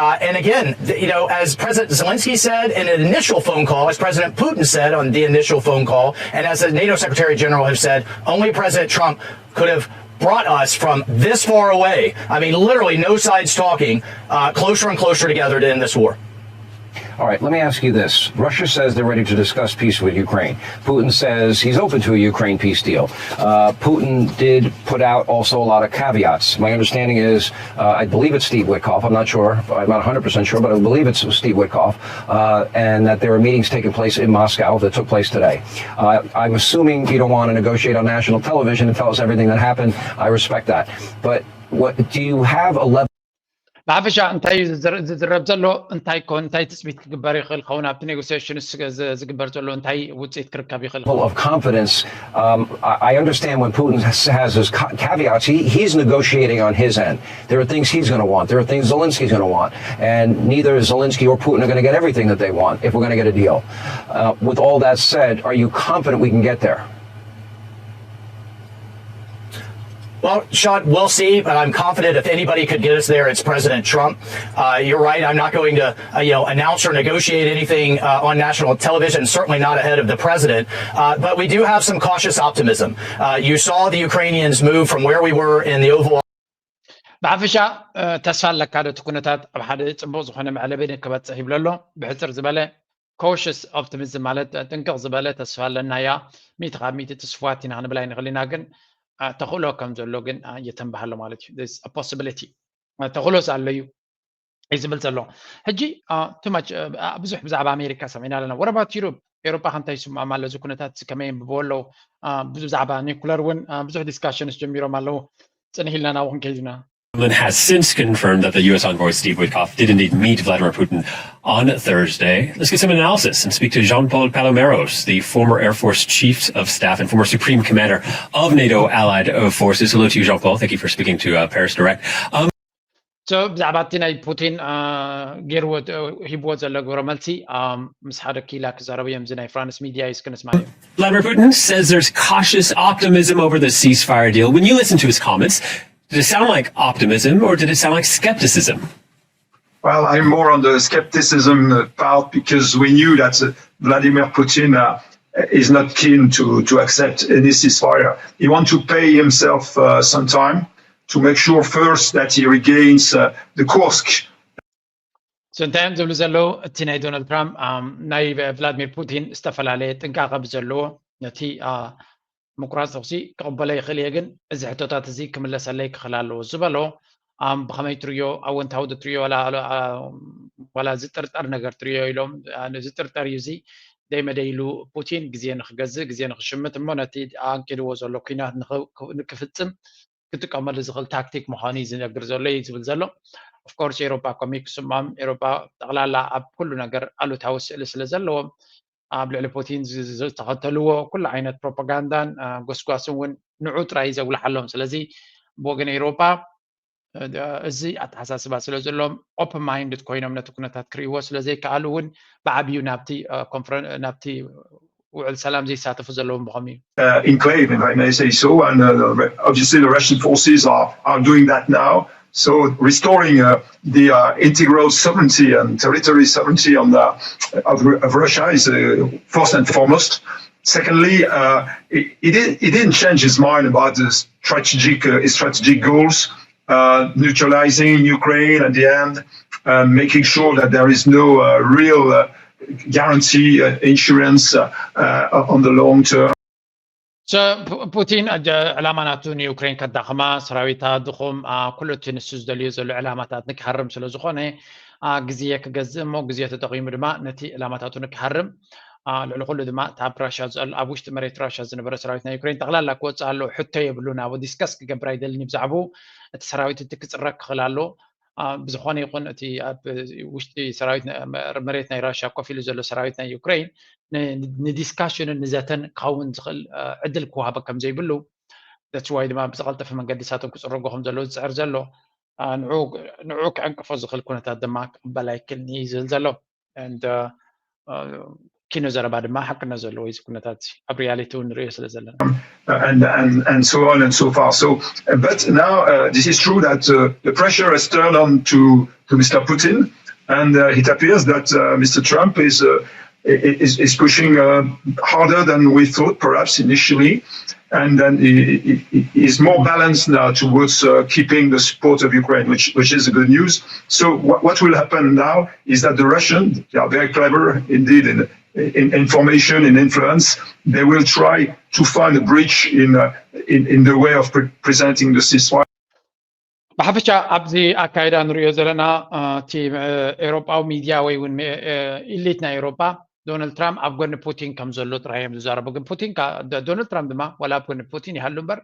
Uh, and again, you know, as President Zelensky said in an initial phone call, as President Putin said on the initial phone call, and as the NATO Secretary General has said, only President Trump could have brought us from this far away. I mean, literally, no sides talking, uh, closer and closer together to end this war. All right, let me ask you this. Russia says they're ready to discuss peace with Ukraine. Putin says he's open to a Ukraine peace deal. Uh, Putin did put out also a lot of caveats. My understanding is, uh, I believe it's Steve Witkoff. I'm not sure. I'm not one hundred percent sure, but I believe it's Steve Witkoff. Uh, and that there are meetings taking place in Moscow that took place today. Uh, I'm assuming you don't want to negotiate on national television and tell us everything that happened. I respect that. But what do you have a level ብሓፈሻ እንታይ እዩ ዝዝረብ ዘሎ? እንታይ ኮ እንታይ ትፅቢት ክግበር ይኽእል ኸውን ኣብቲ ኔጎሲሽንስ ዝግበር ዘሎ እንታይ ውፅኢት ክርከብ ይኽእል? Of confidence. Um, I understand when Putin has his caveats, he, he's negotiating on his end. There are things he's going to want. There are things Zelensky's going to want. And neither Zelensky or Putin are going to get everything that they want if we're going to get a deal. Uh, with all that said, are you confident we can get there? Well, Sean, we'll see, but I'm confident if anybody could get us there, it's President Trump. Uh, you're right. I'm not going to, uh, you know, announce or negotiate anything uh, on national television. Certainly not ahead of the president. Uh, but we do have some cautious optimism. Uh, you saw the Ukrainians move from where we were in the Oval ብሓፈሻ ተስፋ ኣለካ ዶ እቲ ኩነታት ኣብ ሓደ ፅቡቕ ዝኾነ መዕለቢ ክበፅሕ ይብሎ ኣሎ። ብሕፅር ዝበለ ኮሽስ ኦፕቲሚዝም ማለት ጥንቅቕ ዝበለ ተስፋ ኣለና እያ። ሚእቲ ካብ ሚእቲ ትስፉዋት ኢና ክንብል ኣይንኽእል ኢና፣ ግን ተኽእሎ ከም ዘሎ ግን የተንብሃሎ ማለት እዩ። ፖሲቢሊቲ ተኽእሎስ ኣሎ እዩ እዩ ዝብል ዘሎ። ሕጂ ቱማች ብዙሕ ብዛዕባ ኣሜሪካ ሰሚዕና ኣለና። ወረባት ዩሮፕ ኤሮፓ ከንታይ ይስምዖም ኣሎ እዚ ኩነታት ከመይ የንብብዎ ኣለዉ? ብዛዕባ ኒኩለር እውን ብዙሕ ዲስካሽንስ ጀሚሮም ኣለዉ። ፅንሕ ኢልና ናብኡ ክንከይድ ኢና። Kremlin has since confirmed that the U S envoy Steve Witkoff did indeed meet Vladimir Putin on Thursday. Let's get some analysis and speak to Jean Paul Paloméros, the former Air Force Chief of Staff and former Supreme Commander of NATO allied uh, forces. Hello to you, Jean Paul. Thank you for speaking to uh, Paris Direct. Um, So ብዛዕባ እቲ ናይ ፑቲን ገይርዎ ሂብዎ ዘሎ ግብረ መልሲ ምስ ሓደ ኪላ ክዛረቡ እዮም። እዚ ናይ ፍራንስ ሚድያ እዩ፣ እስኪ ንስማዮ። Vladimir Putin says there's cautious optimism over the ceasefire deal. When you listen to his comments, did it sound like optimism or did it sound like skepticism? Well, I'm more on the skepticism part because we knew that uh, Vladimir Putin uh, is not keen to, to accept any ceasefire. He wants to pay himself uh, some time to make sure first that he regains uh, the Kursk. So እንታይ እዮም ዝብሉ ዘለዉ? እቲ ናይ ዶናልድ ትራምፕ ናይ ቭላድሚር ፑቲን ዝተፈላለየ ጥንቃቐ ብዘለዎ ነቲ ምቁራፅ ተኩሲ ክቕበሎ ይኽእል እየ፣ ግን እዚ ሕቶታት እዚ ክምለሰለይ ክኽእል ኣለዎ ዝበሎ ብኸመይ ትርእዮ? ኣወንታዊ ዶ ትርእዮ ዋላ ዝጥርጠር ነገር ትርእዮ ኢሎም። ዝጥርጠር እዩ እዚ ደይመደይ ኢሉ ፑቲን ግዜ ንክገዝእ ግዜ ንክሽምት እሞ ነቲ ኣንቂድዎ ዘሎ ኩናት ንክፍፅም ክጥቀመሉ ዝኽእል ታክቲክ ምዃኑ እዩ ዝነግር ዘሎ እዩ ዝብል ዘሎ። ኦፍኮርስ ኤሮፓ ከመይ ክስምዖም? ኤሮፓ ጠቕላላ ኣብ ኩሉ ነገር ኣሉታዊ ስእሊ ስለ ዘለዎም ኣብ ልዕሊ ፑቲን ዝተኸተልዎ ኩሉ ዓይነት ፕሮፓጋንዳን ጎስጓስን እውን ንዑ ጥራይ ዘጉልሓሎም። ስለዚ ብወገን ኤሮፓ እዚ ኣተሓሳስባ ስለ ዘለዎም ኦፕን ማይንድድ ኮይኖም ነቲ ኩነታት ክርእይዎ ስለ ዘይከኣሉ እውን ብዓብዩ ናብቲ ናብቲ ውዕል ሰላም ዘይሳተፉ ዘለዎም ብኸምኡ እዩ። Enclave, if I may say so, and uh, obviously the Russian forces are, are doing that now. So restoring uh, the uh, integral sovereignty and territory sovereignty on the, of, of Russia is uh, first and foremost. Secondly, uh, he, he, did, he didn't change his mind about the strategic, uh, his strategic goals, uh, neutralizing Ukraine at the end, and making sure that there is no uh, real uh, guarantee uh, insurance uh, uh, on the long term. ፑቲን ዕላማ ናቱ ንዩክሬን ከዳኽማ፣ ሰራዊታ ድኹም፣ ኩሉ እቲ ንሱ ዝደልዮ ዘሎ ዕላማታት ንክሃርም ስለ ዝኾነ ግዜ ክገዝእ እሞ ግዜ ተጠቒሙ ድማ ነቲ ዕላማታቱ ንክሃርም ልዕሊ ኩሉ ድማ እታ ኣብ ራሻ ኣብ ውሽጢ መሬት ራሻ ዝነበረ ሰራዊት ናይ ዩክሬን ጠቕላላ ክወፅእ ኣለዎ። ሕቶ የብሉን። ኣብ ዲስከስ ክገብር ኣይደልን ብዛዕባኡ። እቲ ሰራዊት እቲ ክፅረግ ክኽእል ኣለዎ። ብዝኾነ ይኹን እቲ ኣብ ውሽጢ ሰራዊት መሬት ናይ ራሽያ ኮፍ ኢሉ ዘሎ ሰራዊት ናይ ዩክሬን ንዲስካሽንን ንዘተን ክኸውን ዝኽእል ዕድል ክወሃበ ከም ዘይብሉ፣ that's why ድማ ብዝቐልጠፈ መንገዲ ንሳቶም ክፅረጉ ከም ዘለዎ ዝፅዕር ዘሎ። ንዑ ክዕንቅፎ ዝኽእል ኩነታት ድማ ክቕበል ኣይክእልን እዩ ዝብል ዘሎ። And ኪኖ ዘረባ ድማ ሓቅነት ዘለዎ እዚ ኩነታት ኣብ ሪያሊቲ እውን ንሪኦ ስለ ዘለና። and, and, and so on and so far. So, but now uh, this is true that uh, the pressure has turned on to, to Mister Putin, and uh, it appears that uh, Mister Trump is, uh, is, is pushing uh, harder than we thought, perhaps initially. and then he, he, he is more balanced now towards uh, keeping the support of Ukraine, which, which is good news. So what, what will happen now is that the Russians, they are very clever indeed in, in information, in influence. They will try to find a breach in, uh, in, in the way of pre- presenting the ceasefire. ብሓፈሻ ኣብዚ ኣካይዳ ንሪኦ ዘለና እቲ ኤሮጳዊ ሚድያ ወይ እውን ኢሊት ናይ ኤሮጳ ዶናልድ ትራምፕ ኣብ ጎኒ ፑቲን ከም ዘሎ ጥራይ እዮም ዝዛረቡ። ግን ፑቲን ዶናልድ ትራምፕ ድማ ዋላ ኣብ ጎኒ ፑቲን ይሃሉ እምበር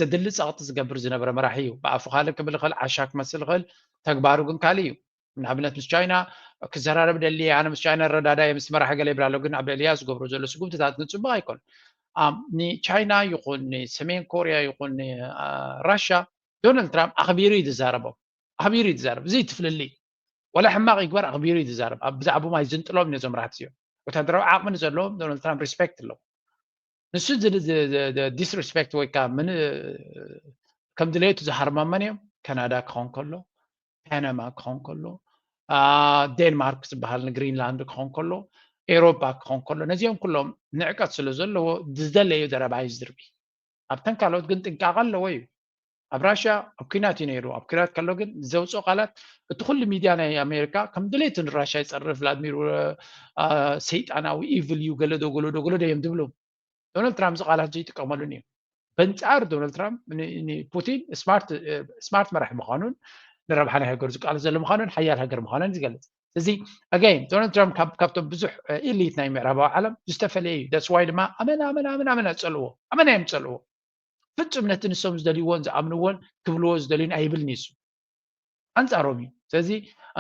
ዘድሊ ጸቕጢ ዝገብር ዝነበረ መራሒ እዩ። ብኣፉ ካልእ ክብል ይኽእል፣ ዓሻ ክመስል ይኽእል፣ ተግባሩ ግን ካልእ እዩ። ንኣብነት ምስ ቻይና ክዘራረብ ደሊ፣ ኣነ ምስ ቻይና ረዳዳ ምስ መራሒ ገለ ይብላ ኣሎ። ግን ኣብ ልዕሊያ ዝገብሮ ዘሎ ስጉምትታት ንጽቡቕ ኣይኮን። ንቻይና ይኹን ንሰሜን ኮርያ ይኹን ንራሻ ዶናልድ ትራምፕ ኣኽቢሩ እዩ ዝዛረቦም። ኣኽቢሩ እዩ ዝዛረብ። እዚ ትፍልሊ ወላ ሕማቕ ይግበር ኣኽቢሩ እዩ ዝዛረብ። ብዛዕቦም ኣይዝንጥሎም ነዞም ራት እዚኦም። ወታደራዊ ዓቕሚ ንዘለዎም ዶናልድ ትራምፕ ሪስፔክት ኣለዎ። ንሱ ዲስሪስፔክት ወይ ከዓ ከም ድሌቱ ዝሃርማመን እዮም። ካናዳ ክኸውን ከሎ፣ ፓናማ ክኸውን ከሎ፣ ዴንማርክ ዝበሃል ንግሪንላንድ ክኸውን ከሎ፣ ኤሮፓ ክኸውን ከሎ፣ ነዚኦም ኩሎም ንዕቀት ስለ ዘለዎ ዝደለዮ ዘረባ እዩ ዝድርቢ። ኣብተን ካልኦት ግን ጥንቃቐ ኣለዎ እዩ። ኣብ ራሽያ ኣብ ኲናት እዩ ነይሩ። ኣብ ኲናት ከሎ ግን ዘውፅኦ ቃላት እቲ ኩሉ ሚድያ ናይ ኣሜሪካ ከም ድሌቱ ንራሽያ ይፀርፍ፣ ቭላድሚር ሰይጣናዊ ኢቭል እዩ፣ ገለዶ ገለዶ ገለዶ እዮም ዝብሉ። ዶናልድ ትራምፕ እዚ ቃላት ዘይጥቀመሉን እዩ። በንፃር ዶናልድ ትራምፕ ንፑቲን ስማርት መራሒ ምዃኑን ንረብሓ ናይ ሃገር ዝቃለስ ዘሎ ምዃኑን ሓያል ሃገር ምዃኑን ዝገልፅ እዚ ኣጋይን ዶናልድ ትራምፕ ካብቶም ብዙሕ ኢሊት ናይ ምዕራባዊ ዓለም ዝተፈለየ እዩ። ደስዋይ ድማ ኣመና ኣመና ኣመና ኣመና ዝፀልዎ ኣመና እዮም ዝፀልዎ። ፍፁም ነቲ ንሶም ዝደልይዎን ዝኣምንዎን ክብልዎ ዝደልዩን ኣይብልን እዩ። ኣንፃሮም እዩ። ስለዚ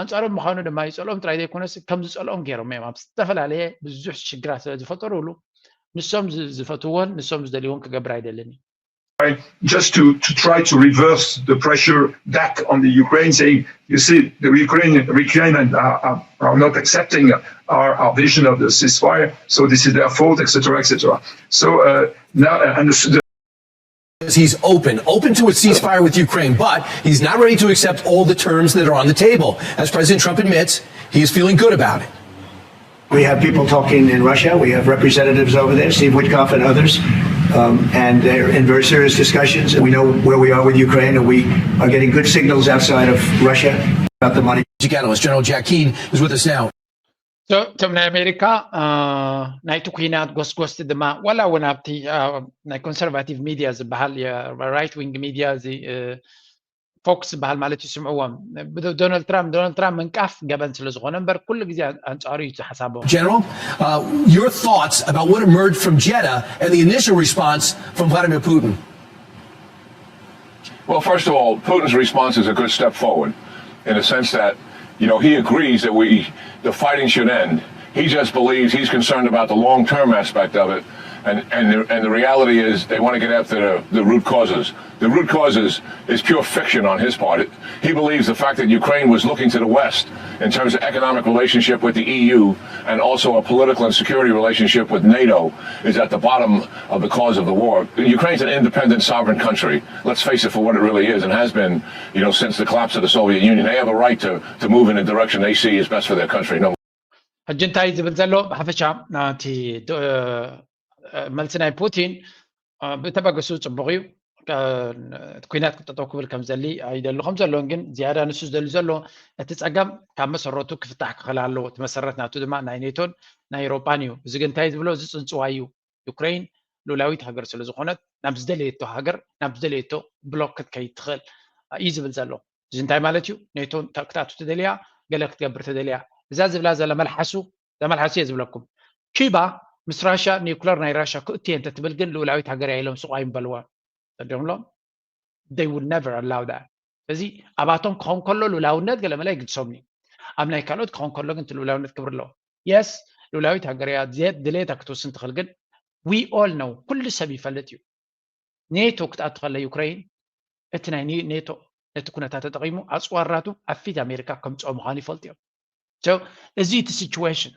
ኣንፃሮም ምዃኑ ድማ ይፀልኦም ጥራይ ዘይኮነስ ከም ዝፀልኦም ገይሮም እዮም ኣብ ዝተፈላለየ ብዙሕ ሽግራት ስለ ዝፈጠሩሉ ንሶም ዝፈትዎን ንሶም ዝደልይዎን ክገብር ኣይደልን እዩ። Just to, to try to reverse the pressure back on the Ukraine, saying, you see, the Ukraine, Ukrainians are, are, are not accepting our, our vision of the ceasefire, so this is their fault, et cetera, et cetera. So uh, now, uh, and the, He's open, open to a ceasefire with Ukraine, but he's not ready to accept all the terms that are on the table. As President Trump admits, he is feeling good about it. We have people talking in Russia. We have representatives over there, Steve Witkoff and others, um, and they're in very serious discussions. And we know where we are with Ukraine, and we are getting good signals outside of Russia about the money. Analyst General Jack Keane is with us now. እቶም ናይ ኣሜሪካ ናይቲ ኩናት ጎስጎስቲ ድማ ዋላ እውን ኣብቲ ናይ ኮንሰርቫቲቭ ሚድያ ዝበሃል ራይት ዊንግ ሚድያ እዚ ፎክስ ዝበሃል ማለት እዩ ስምዕዎም ዶናልድ ትራምፕ ዶናልድ ትራምፕ ምንቃፍ ገበን ስለ ዝኾነ እምበር ኩሉ ግዜ ኣንፃሩ እዩ ሓሳቦም General, uh, your thoughts about what emerged from Jeddah and the initial response from Vladimir Putin? Well, first of all, Putin's response is a good step forward in the sense that, you know, he agrees that we, the fighting should end. He just believes he's concerned about the long-term aspect of it. And, and, the, and the reality is they want to get after the, the root causes. The root causes is pure fiction on his part. He believes the fact that Ukraine was looking to the West in terms of economic relationship with the E U and also a political and security relationship with NATO is at the bottom of the cause of the war. Ukraine's an independent sovereign country. Let's face it for what it really is and has been, you know, since the collapse of the Soviet Union. They have a right to, to move in a direction they see is best for their country. No. ሕጂ እንታይ ዝብል ዘሎ ብሓፈሻ እቲ መልሲ ናይ ፑቲን ብተበገሱ ፅቡቅ እዩ። ኩናት ክጠጠው ክብል ከም ዘሊ ኣይደሉ ከም ዘለውን ግን ዝያዳ ንሱ ዝደሊ ዘሎ እቲ ፀገም ካብ መሰረቱ ክፍታሕ ክኽእል ኣለዎ። እቲ መሰረት ናቱ ድማ ናይ ኔቶን ናይ ኤሮጳን እዩ። እዚ ግን እንታይ ዝብሎ እዚ ፅንፅዋ እዩ። ዩክሬን ሉላዊት ሃገር ስለ ዝኾነት ናብ ዝደለየቶ ሃገር ናብ ዝደለየቶ ብሎክ ክትከይድ ትኽእል እዩ ዝብል ዘሎ። እዚ እንታይ ማለት እዩ? ኔቶ ክትኣቱ ተደልያ ገለ ክትገብር ተደልያ እዛ ዝብላ ዘላ መልሓሱ እዛ መልሓሱ እየ ዝብለኩም። ኪባ ምስ ራሻ ኒውክለር ናይ ራሻ ክእቱ እየ እንተትብል ግን ልኡላዊት ሃገር እያ ኢሎም ስቕ ኣይምበልዋ። ተዲምሎም they would never allow that። ስለዚ ኣባቶም ክኸውን ከሎ ልኡላውነት ገለመለ ኣይግድሶምን እዩ። ኣብ ናይ ካልኦት ክኸውን ከሎ ግን እቲ ልኡላውነት ክብሪ ኣለዎ። የስ ልኡላዊት ሃገር እያ ድሌታ ክትውስን ትኽእል ግን we all know ኩሉ ሰብ ይፈልጥ እዩ። ኔቶ ክትኣቱ ከላ ዩክሬን እቲ ናይ ኔቶ ነቲ ኩነታት ተጠቒሙ ኣፅዋራቱ ኣብ ፊት ኣሜሪካ ከምፅኦ ምዃኑ ይፈልጡ እዮም። እዚ እቲ situation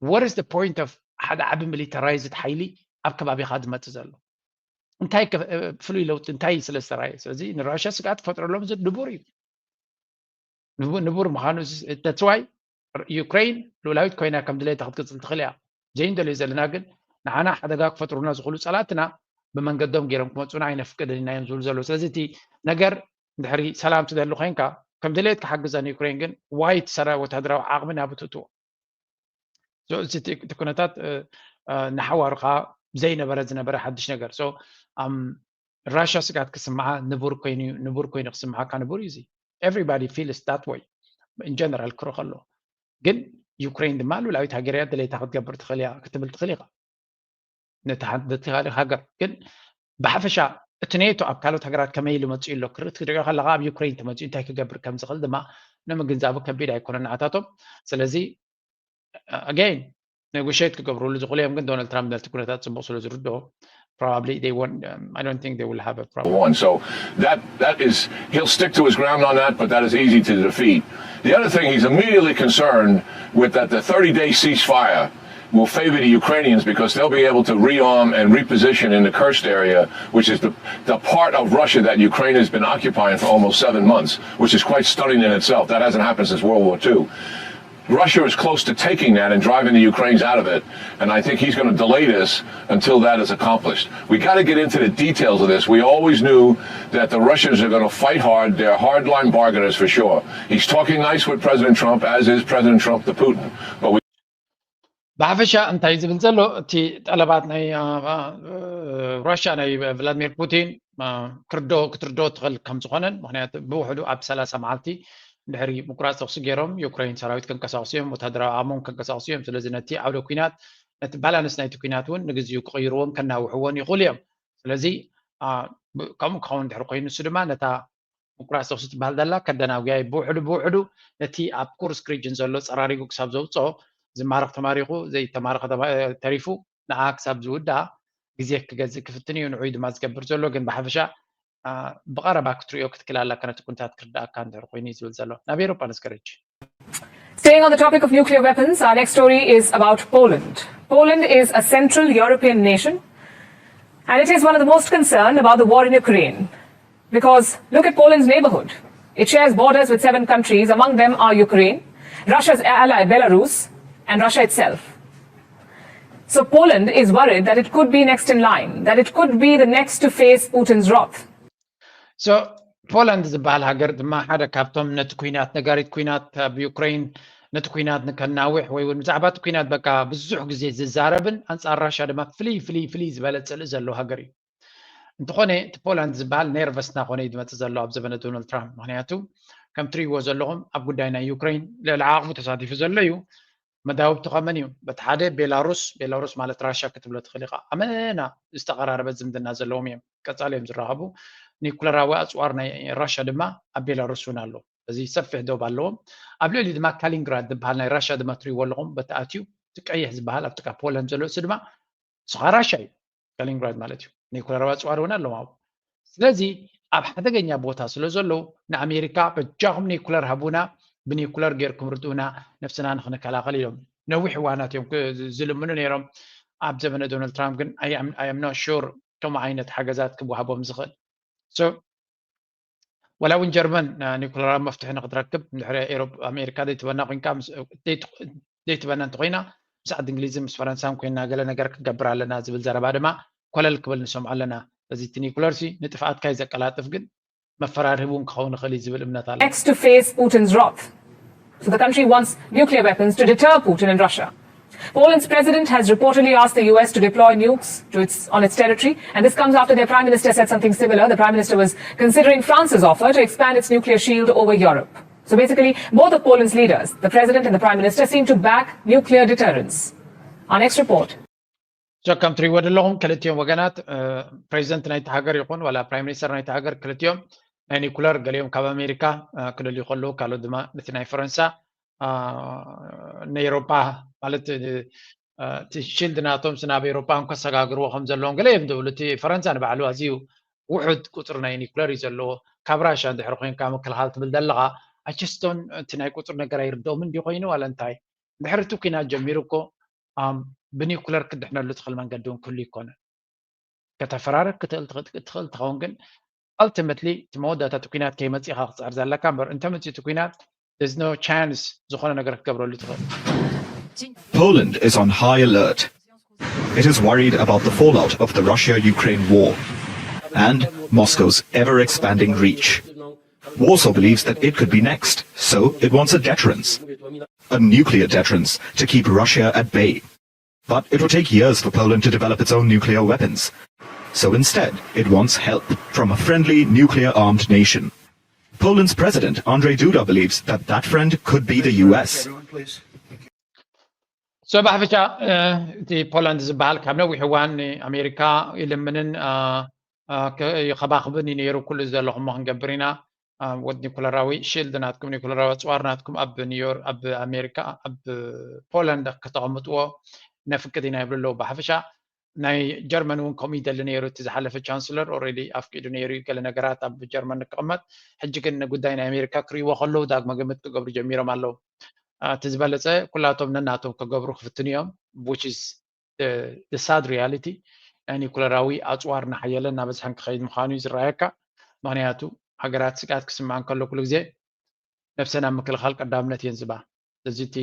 what is the point of ሓደ ዓቢ ሚሊተራይዝድ ሓይሊ ኣብ ከባቢኻ ዝመፅእ ዘሎ እንታይ ፍሉይ ለውጢ እንታይ ስለ ዝተራየ? ስለዚ ንራሽያ ስግኣት ክፈጥረሎም እዚ ንቡር እዩ። ንቡር ምዃኑ that's why ዩክሬን ልኡላዊት ኮይና ከም ድሌታ ክትቅፅል ትኽእል እያ። ዘይንደልዮ ዘለና ግን ንዓና ሓደጋ ክፈጥሩና ዝኽእሉ ፀላእትና ብመንገዶም ገይሮም ክመፁና ኣይነፍቅድን ኢና እዮም ዝብሉ ዘለዉ። ስለዚ እቲ ነገር እንድሕሪ ሰላም ትደሊ ኮይንካ ከም ድሌት ክሓግዘ ንዩክሬን ግን ዋይት ሰራ ወታደራዊ ዓቕሚ ናብ ትእትዎ እዚ እቲ ኩነታት ንሓዋሩ ከዓ ዘይነበረ ዝነበረ ሓድሽ ነገር ራሽያ ስጋት ክስምዓ ንቡር ኮይኑ ንቡር ኮይኑ ክስምዓካ ንቡር እዩ እዚ everybody feels that way in general ክሮ ከሎ ግን ዩክሬን ድማ ሉላዊት ሃገር እያ ድሌታ ክትገብር ትኽእል እያ ክትብል ትኽእል ኢኻ ነቲ ካልእ ሃገር ግን ብሓፈሻ እቲ ኔቶ ኣብ ካልኦት ሃገራት ከመይ ኢሉ መፅኡ ኣሎ ክርኢ ክትሪኦ ከለካ ኣብ ዩክሬን ተመፅኡ እንታይ ክገብር ከም ዝኽእል ድማ ንምግንዛቡ ከቢድ ኣይኮነን ንዓታቶም ስለዚ again negotiate ክገብርሉ ዝኽእሉ እዮም ግን ዶናልድ ትራምፕ ነቲ ኩነታት ፅቡቅ ስለ ዝርድኦ probably they won't um, I don't think they will have a problem one. So that that is he'll stick to his ground on that, but that is easy to defeat. The other thing he's immediately concerned with that the thirty-day ceasefire will favor the Ukrainians because they'll be able to rearm and reposition in the Kursk area, which is the, the part of Russia that Ukraine has been occupying for almost seven months, which is quite stunning in itself. That hasn't happened since World War Two. Russia is close to taking that and driving the Ukrainians out of it. And I think he's going to delay this until that is accomplished. We got to get into the details of this. We always knew that the Russians are going to fight hard. They're hardline bargainers for sure. He's talking nice with President Trump, as is President Trump to Putin. But we ብሓፈሻ እንታይ ዝብል ዘሎ እቲ ጠለባት ናይ ራሽያ ናይ ቭላድሚር ፑቲን ክትርዶ ክትርዶ ትኽእል ከም ዝኾነን ምክንያቱ ብውሕዱ ኣብ ሰላሳ መዓልቲ ድሕሪ ምቁራፅ ተኩሲ ገይሮም ዩክሬን ሰራዊት ከንቀሳቅሱ እዮም ወታደራዊ ዓቅሞም ከንቀሳቅሱ እዮም ስለዚ ነቲ ዓውደ ኩናት ነቲ ባላንስ ናይቲ ኩናት እውን ንግዚኡ ክቅይርዎን ከናውሕዎን ይኽእሉ እዮም ስለዚ ከምኡ ክኸውን ድሕሪ ኮይኑ ንሱ ድማ ነታ ምቁራፅ ተኩሲ ትበሃል ዘላ ከደናጉያ እዩ ብውሕዱ ብውሕዱ ነቲ ኣብ ኩርስክ ሪጅን ዘሎ ፀራሪጉ ክሳብ ዘውፅኦ ዝማረኽ ተማሪኹ ዘይተማረኸ ተሪፉ ንዓ ክሳብ ዝውዳእ ግዜ ክገዝእ ክፍትን እዩ ንዑይ ድማ ዝገብር ዘሎ ግን ብሓፈሻ ብቐረባ ክትሪኦ ክትክል ኣለካ ነቲ ኩነታት ክርዳእካ እንድሕር ኮይኑ እዩ ዝብል ዘሎ ናብ ኤሮፓ ንስከረጅ Staying on the topic of nuclear weapons, our next story is about Poland. Poland is a central European nation, and it is one of the most concerned about the war in Ukraine. Because look at Poland's neighborhood. It shares borders with seven countries. Among them are Ukraine, Russia's ally Belarus, and Russia itself. So Poland is worried that it could be next in line, that it could be the next to face Putin's wrath. So ፖላንድ ዝበሃል ሃገር ድማ ሓደ ካብቶም ነቲ ኩናት ነጋሪት ኩናት ኣብ ዩክሬን ነቲ ኩናት ንከናውሕ ወይ እውን ብዛዕባ እቲ ኩናት በቃ ብዙሕ ግዜ ዝዛረብን ኣንፃር ራሻ ድማ ፍልይ ፍልይ ፍልይ ዝበለ ፅልኢ ዘለዎ ሃገር እዩ እንተኾነ እቲ ፖላንድ ዝበሃል ኔርቨስ እናኾነ እዩ ዝመፅእ ዘሎ ኣብ ዘበነ ዶናልድ ትራምፕ ምክንያቱ ከም ትሪእዎ ዘለኹም ኣብ ጉዳይ ናይ ዩክሬን ልዕሊ ዓቕሙ ተሳቲፉ ዘሎ እዩ መዳውብቲ ከመን እዩ በቲ ሓደ ቤላሩስ ቤላሩስ ማለት ራሻ ክትብሎ ትኽእል ኢኻ ኣመና ዝተቐራረበ ዝምድና ዘለዎም እዮም ቀፃሊ እዮም ዝራኸቡ ኒኩለራዊ ኣፅዋር ናይ ራሻ ድማ ኣብ ቤላሩስ እውን ኣሎ እዚ ሰፊሕ ዶብ ኣለዎም ኣብ ልዕሊ ድማ ካሊንግራድ ዝበሃል ናይ ራሻ ድማ ትሪእዎ ኣለኹም በቲ ኣትዩ እቲ ቀይሕ ዝበሃል ኣብ ጥቃ ፖላንድ ዘሎ እሱ ድማ ንስኻ ራሻ እዩ ካሊንግራድ ማለት እዩ ኒኩለራዊ ኣፅዋር እውን ኣለዎም ኣብኡ ስለዚ ኣብ ሓደገኛ ቦታ ስለ ዘለዉ ንኣሜሪካ በጃኹም ኒኩለር ሃቡና ብኒኩለር ገይርኩም ርድኡና ነብስና ንክንከላኸል ኢሎም ነዊሕ እዋናት እዮም ዝልምኑ ነይሮም ኣብ ዘመነ ዶናልድ ትራምፕ ግን ኣም ኖ ሹር ከምኡ ዓይነት ሓገዛት ክወሃቦም ዝኽእል ወላ እውን ጀርመን ኒኩለራዊ መፍትሒ ንክትረክብ ድሕሪ ኣሜሪካ ዘይትበና ኮይንካ ዘይትበና እንተኮይና ምስ ዓዲ እንግሊዝን ምስ ፈረንሳን ኮይና ገለ ነገር ክገብር ኣለና ዝብል ዘረባ ድማ ኮለል ክብል ንሰምዖ ኣለና እዚ እቲ ኒኩለር ሲ ንጥፍኣትካ እዩ ዘቀላጥፍ ግን መፈራርሂ እውን ክኸውን ይኽእል እዩ ዝብል እምነት ኣሎ Next to face Putin's wrath. So the country wants nuclear weapons to deter Putin and Russia. Poland's president has reportedly asked the U S to deploy nukes to its, on its territory, and this comes after their prime minister said something similar. The prime minister was considering France's offer to expand its nuclear shield over Europe. So basically, both of Poland's leaders, the president and the prime minister, seem to back nuclear deterrence. Our next report. So ከም ትሪእዎ ዘለኹም ክልቲኦም ወገናት ፕሬዚደንት ናይቲ ሃገር ይኹን ዋላ ፕራይም ሚኒስተር ናይቲ ሃገር ክልቲኦም ናይ ኒኩለር ገሊኦም ካብ ኣሜሪካ ክደልዩ ከለዉ ካልኦት ድማ ነቲ ናይ ፈረንሳ ንኤሮፓ ማለት እቲ ሽልድ ናቶም ናብ ኤሮፓ ከሰጋግርዎ ከም ዘለዎም ገለ እዮም ዝብሉ እቲ ፈረንሳ ንባዕሉ ኣዝዩ ውሑድ ቁፅሪ ናይ ኒኩለር እዩ ዘለዎ ካብ ራሻ እንድሕር ኮይንካ ምክልኻል ትብል ዘለካ ኣችስቶን እቲ ናይ ቁፅሪ ነገር ኣይርድኦምን እንዲ ኮይኑ ዋላ እንታይ እንድሕር እቲ ኩናት ጀሚሩ እኮ ብኒኩለር ክድሕነሉ ትኽእል መንገዲ እውን ክህሉ ይኮነ ከተፈራርህ ክትኽእል ትኸውን ግን ultimately እቲ መወዳእታ እቲ ኩናት ከይመፅእኻ ክትፅዕር ዘለካ እምበር እንተመፅኡ እቲ ኩናት there's no chance ዝኾነ ነገር ክትገብረሉ ትኽእል Poland is on high alert. It is worried about the fallout of the Russia Ukraine war and Moscow's ever expanding reach. Warsaw believes that it could be next, so it wants a deterrence, a nuclear deterrence, to keep Russia at bay. But it will take years for Poland to develop its own nuclear weapons. So instead, it wants help from a friendly nuclear armed nation. Poland's President Andrzej Duda believes that that friend could be the U S. So ብሓፈሻ እቲ ፖላንድ ዝበሃል ካብ ነዊሕ እዋን ኣሜሪካ ይልምንን ይኸባኽብን እዩ ነይሩ። ኩሉ ዘለኹሞ ክንገብር ኢና፣ ወድ ኒኩለራዊ ሽልድ ናትኩም፣ ኒኩለራዊ ኣፅዋር ናትኩም ኣብ ኒውዮርክ፣ ኣብ ኣሜሪካ፣ ኣብ ፖላንድ ከተቐምጥዎ ነፍቅድ ኢና ይብሉ ኣለዉ። ብሓፈሻ ናይ ጀርመን እውን ከምኡ ይደሊ ነይሩ። እቲ ዝሓለፈ ቻንስለር ኦልሬዲ ኣፍቂዱ ነይሩ እዩ ገለ ነገራት ኣብ ጀርመን ንክቕመጥ። ሕጂ ግን ንጉዳይ ናይ ኣሜሪካ ክርእይዎ ከለዉ ዳግመ ግምት ክገብሩ ጀሚሮም ኣለዉ። እቲ ዝበለፀ ኩላቶም ነናቶም ክገብሩ ክፍትኑ እዮም። ሳድ ሪያሊቲ ናይ ኒኩለራዊ ኣፅዋር እናሓየለ እናበዝሐን ክኸይድ ምዃኑ እዩ ዝረኣየካ። ምክንያቱ ሃገራት ስግኣት ክስምዐን ከሎ ኩሉ ግዜ ነብሰን ኣብ ምክልኻል ቀዳምነት እየን ዝባ። ስለዚ እቲ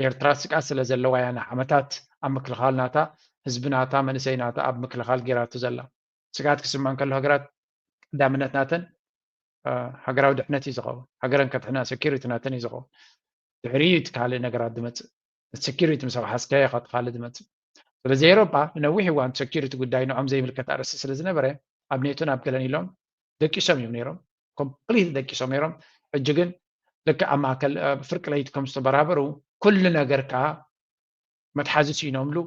ኤርትራ ስግኣት ስለ ዘለዋ እያ ንዓመታት ኣብ ምክልኻል ናታ፣ ህዝቢ ናታ፣ መንእሰይ ናታ ኣብ ምክልኻል ገይራቶ ዘላ። ስግኣት ክስምዐን ከሎ ሃገራት ቀዳምነት ናተን ሃገራዊ ድሕነት እዩ ዝኸውን። ሃገረን ከድሕና ሴኪሪቲ ናተን እዩ ዝኸውን። ድሕሪኡ እቲ ካልእ ነገራት ዝመፅእ፣ ሴኪሪቲ ምስ ኣውሓስካዮ ኢኻ እቲ ካልእ ዝመፅእ። ስለዚ ኤውሮጳ ንነዊሕ እዋን ሴኪሪቲ ጉዳይ ንዖም ዘይምልከት ኣርእስቲ ስለ ዝነበረ ኣብ ኔቶን ኣብ ገለን ኢሎም ደቂሶም እዮም ነይሮም። ኮምፕሊት ደቂሶም ነይሮም። ሕጂ ግን ልክዕ ኣብ ማእከል ፍርቂ ለይቲ ከም ዝተበራበሩ ኩሉ ነገር ከዓ መትሓዚ ስኢኖምሉ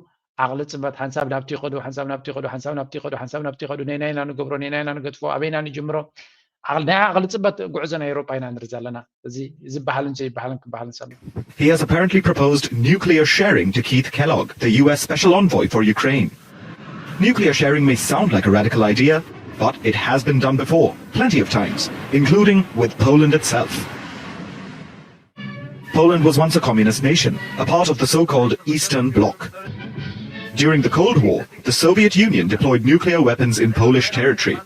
ዓቕሊ ፅበት ሓንሳብ ናብቲ ይኸዱ ሓንሳብ ናብቲ ይኸዱ ሓንሳብ ናብቲ ይኸዱ ሓንሳብ ናብቲ ይኸዱ ነናይና ንገብሮ ነናይና ንገድፎ ኣበይና ንጅምሮ። ናይ ዓቕሊ ፅበት ጉዕዞ ናይ ኤውሮጳ ኢና ንርኢ ዘለና። እዚ ዝበሃልን ዘይበሃልን ክበሃል ንሰምዕ። He has apparently proposed nuclear sharing to Keith Kellogg, the U S special envoy for Ukraine. Nuclear sharing may sound like a radical idea, but it has been done before, plenty of times, including with Poland itself. Poland was once a communist nation, a part of the so called Eastern Bloc. During the Cold War, the Soviet Union deployed nuclear weapons in Polish territory.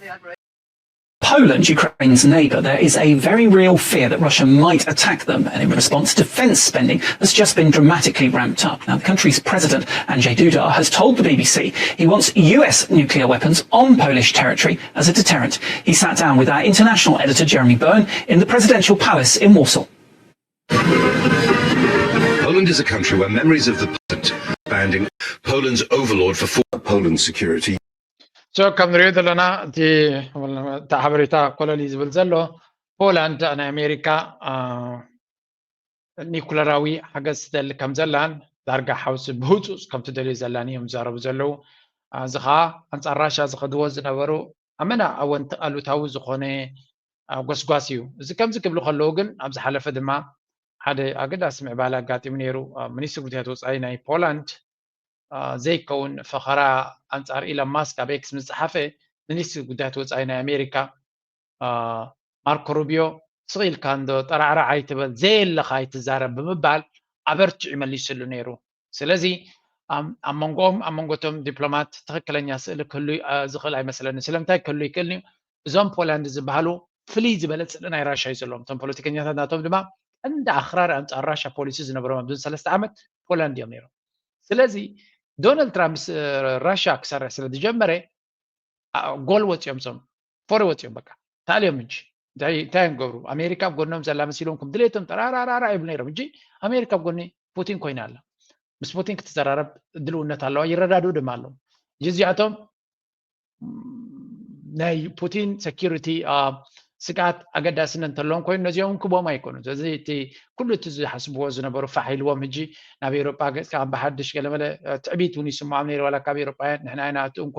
Poland, Ukraine's neighbour, there is a very real fear that Russia might attack them. And in response, defence spending has just been dramatically ramped up. Now, the country's president, Andrzej Duda, has told the B B C he wants U S nuclear weapons on Polish territory as a deterrent. He sat down with our international editor, Jeremy Bowen, in the presidential palace in Warsaw. Poland is a country where memories of the past banding Poland's overlord for four Poland's security. So ከም ንሪኦ ዘለና እቲ እቲ ሓበሬታ ኮለል እዩ ዝብል ዘሎ። ፖላንድ ናይ ኣሜሪካ ኒኩለራዊ ሓገዝ ትደሊ ከም ዘላን ዳርጋ ሓውሲ ብህፁፅ ከም ትደልዮ ዘላን እዮም ዝዛረቡ ዘለዉ። እዚ ከዓ ኣንፃር ራሻ ዝኸድዎ ዝነበሩ ኣመና ኣወንት ኣሉታዊ ዝኾነ ጎስጓስ እዩ። እዚ ከምዚ ክብሉ ከለዉ ግን ኣብ ዝሓለፈ ድማ ሓደ ኣገዳሲ ምዕባለ ኣጋጢሙ ነይሩ። ሚኒስትሪ ጉዳያት ወፃኢ ናይ ፖላንድ ዘይከውን ፈኸራ ኣንፃር ኢሎን ማስክ ኣብ ኤክስ ምስ ፀሓፈ፣ ሚኒስትሪ ጉዳያት ወፃኢ ናይ ኣሜሪካ ማርኮ ሩቢዮ ስቕ ኢልካ እንዶ ጠራዕራዕ ኣይትበል፣ ዘየለኻ ኣይትዛረብ ብምባል ኣበርቲዑ መሊስሉ ነይሩ። ስለዚ ኣብ መንጎኦም ኣብ መንጎቶም ዲፕሎማት ትኽክለኛ ስእሊ ክህሉ ዝኽእል ኣይመስለኒ። ስለምንታይ ክህሉ ይክእል እዩ? እዞም ፖላንድ ዝበሃሉ ፍልይ ዝበለ ስእሊ ናይ ራሻ እዩ ዘለዎም። እቶም ፖለቲከኛታት ናቶም ድማ ቀንዲ ኣኽራሪ ኣንፃር ራሻ ፖሊሲ ዝነበሮም ኣብዚ ሰለስተ ዓመት ፖላንድ እዮም ነይሮም። ስለዚ ዶናልድ ትራምፕ ምስ ራሻ ክሰርሕ ስለ ዝጀመረ ጎል ወፂኦም ሶም ፎረ ወፂኦም በቃ ታልዮም እንጂ እንታይ እንታይ እዮም ገብሩ ኣሜሪካ ኣብ ጎኖም ዘላ መሲሎም ከም ድሌቶም ጠራራራራ ይብሉ ነይሮም እንጂ ኣሜሪካ ኣብ ጎኒ ፑቲን ኮይና ኣላ። ምስ ፑቲን ክትዘራረብ ድልውነት ኣለዋ፣ ይረዳድኡ ድማ ኣለዉ። እዚኣቶም ናይ ፑቲን ሴኪሪቲ ስግኣት ኣገዳስነት እንተለዎም ኮይኑ ነዚኦም ክቦም ኣይኮኑን። ስለዚ እቲ ኩሉ እቲ ዝሓስብዎ ዝነበሩ ፋሕ ኢልዎም ሕጂ ናብ ኤውሮጳ ገፅካ ከም ብሓድሽ ገለመለ ትዕቢት እውን ይስምዖም ነይሩ። ዋላ ካብ ኤውሮጳውያን ንሕና ኢና እቲ እንኮ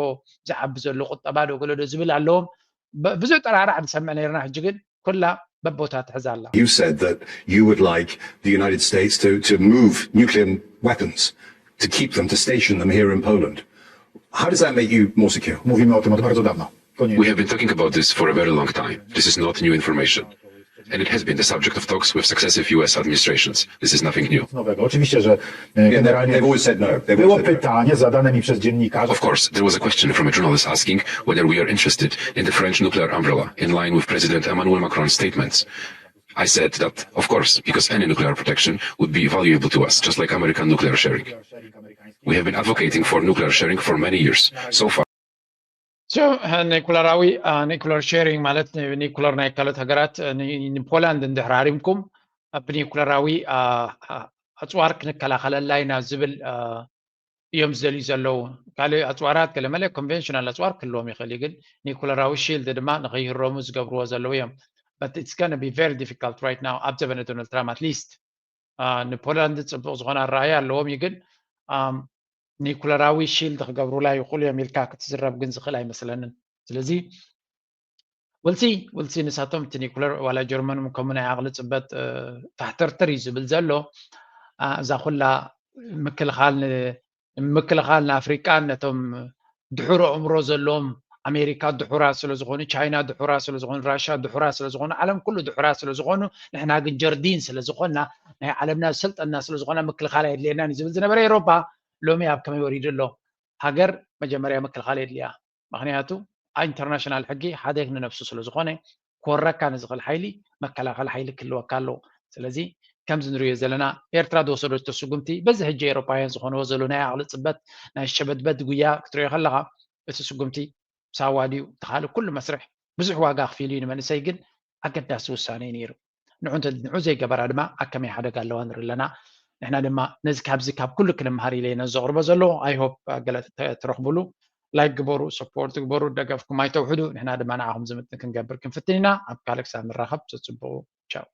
ዝዓቢ ዘሎ ቁጠባ ዶ ገለ ዶ ዝብል ኣለዎም። ብዙሕ ጠራዕራዕ ንሰምዕ ነይርና። ሕጂ ግን ኩላ በቦታ ትሕዛ ኣላ። You said that you would like the United States to, to move nuclear weapons to keep them, to station them here in Poland. How does that make you more secure? Mówimy o tym od bardzo dawna. To nie We have been talking about this for a very long time. This is not new information. And it has been the subject of talks with successive U S administrations. This is nothing new. Nowego. Oczywiście, że e, Yeah, they- generalnie they've always said no. They've było always said no. Pytanie zadane mi przez dziennikarza. Of course, there was a question from a journalist asking whether we are interested in the French nuclear umbrella, in line with President Emmanuel Macron's statements. I said that, of course, because any nuclear protection would be valuable to us, just like American nuclear sharing. We have been advocating for nuclear sharing for many years. So far, ኒኩለራዊ ኒኩለር ሼሪንግ ማለት ኒኩለር ናይ ካልኦት ሃገራት ንፖላንድ እንድሕር ሃሪምኩም ብኒኩለራዊ ኣፅዋር ክንከላኸለላ ኢና ዝብል እዮም ዝደልዩ ዘለዉ። ካልእ ኣፅዋራት ገለመለ ኮንቨንሽናል ኣፅዋር ክህልዎም ይኽእል እዩ፣ ግን ኒኩለራዊ ሺልድ ድማ ንኸይህረሙ ዝገብርዎ ዘለዉ እዮም። But it's gonna be very difficult right now ኣብ ዘበነ ዶናልድ ትራምፕ at least ንፖላንድ ፅቡቕ ዝኾነ ኣረኣያ ኣለዎም እዩ፣ ግን ኒኩለራዊ ሺልድ ክገብሩላ ይኽእሉ እዮም ኢልካ ክትዝረብ ግን ዝኽእል ኣይመስለንን። ስለዚ ውልሲ ውልሲ ንሳቶም እቲ ኒኩለር ዋላ ጀርመን ከምኡ ናይ ዓቕሊ ፅበት ታሕተርተር እዩ ዝብል ዘሎ። እዛ ኩላ ምክልኻል ምክልኻል ንኣፍሪቃን ነቶም ድሑር ኣእምሮ ዘለዎም ኣሜሪካ ድሑራ ስለዝኾኑ፣ ቻይና ድሑራ ስለዝኾኑ፣ ራሻ ድሑራ ስለዝኾኑ፣ ዓለም ኩሉ ድሑራ ስለዝኾኑ፣ ንሕና ግን ጀርዲን ስለዝኾንና ናይ ዓለምና ዝሰልጠና ስለዝኾና ምክልኻል ኣየድልየናን እዩ ዝብል ዝነበረ ኤሮፓ ሎሚ ኣብ ከመይ ወሪዱ ኣሎ? ሃገር መጀመርያ ምክልኻል የድልያ። ምክንያቱ ኢንተርናሽናል ሕጊ ሓደ ንነብሱ ስለዝኾነ ክወረካ ንዝኽእል ሓይሊ መከላኸሊ ሓይሊ ክህልወካ ኣለዎ። ስለዚ ከምዚ ንሪኦ ዘለና ኤርትራ ዝወሰደቶ ስጉምቲ በዚ ሕጂ ኤሮፓውያን ዝኾንዎ ዘሎ ናይ ዓቕሊ ፅበት ናይ ሸበድበድ ጉያ ክትሪኦ ከለኻ እቲ ስጉምቲ ሳዋ ድዩ ተኻሊ ኩሉ መስርሕ ብዙሕ ዋጋ ክፊሉ እዩ ንመንእሰይ ግን ኣገዳሲ ውሳነ እዩ ነይሩ። ንዑ ዘይገበራ ድማ ኣከመይ ሓደጋ ኣለዋ ንርኢ ኣለና። ንሕና ድማ ነዚ ካብዚ ካብ ኩሉ ክንምሃር ኢለ ነዚ ዘቕርቦ ዘለኹ። I hope ገለ ትረኽብሉ። ላይክ ግበሩ፣ ሰፖርት ግበሩ፣ ደገፍኩም ኣይተውሕዱ። ንሕና ድማ ንዓኹም ዝምጥን ክንገብር ክንፍትን ኢና። ኣብ ካልእ ክሳብ ንራኸብ ተፅብቑ። ቻው።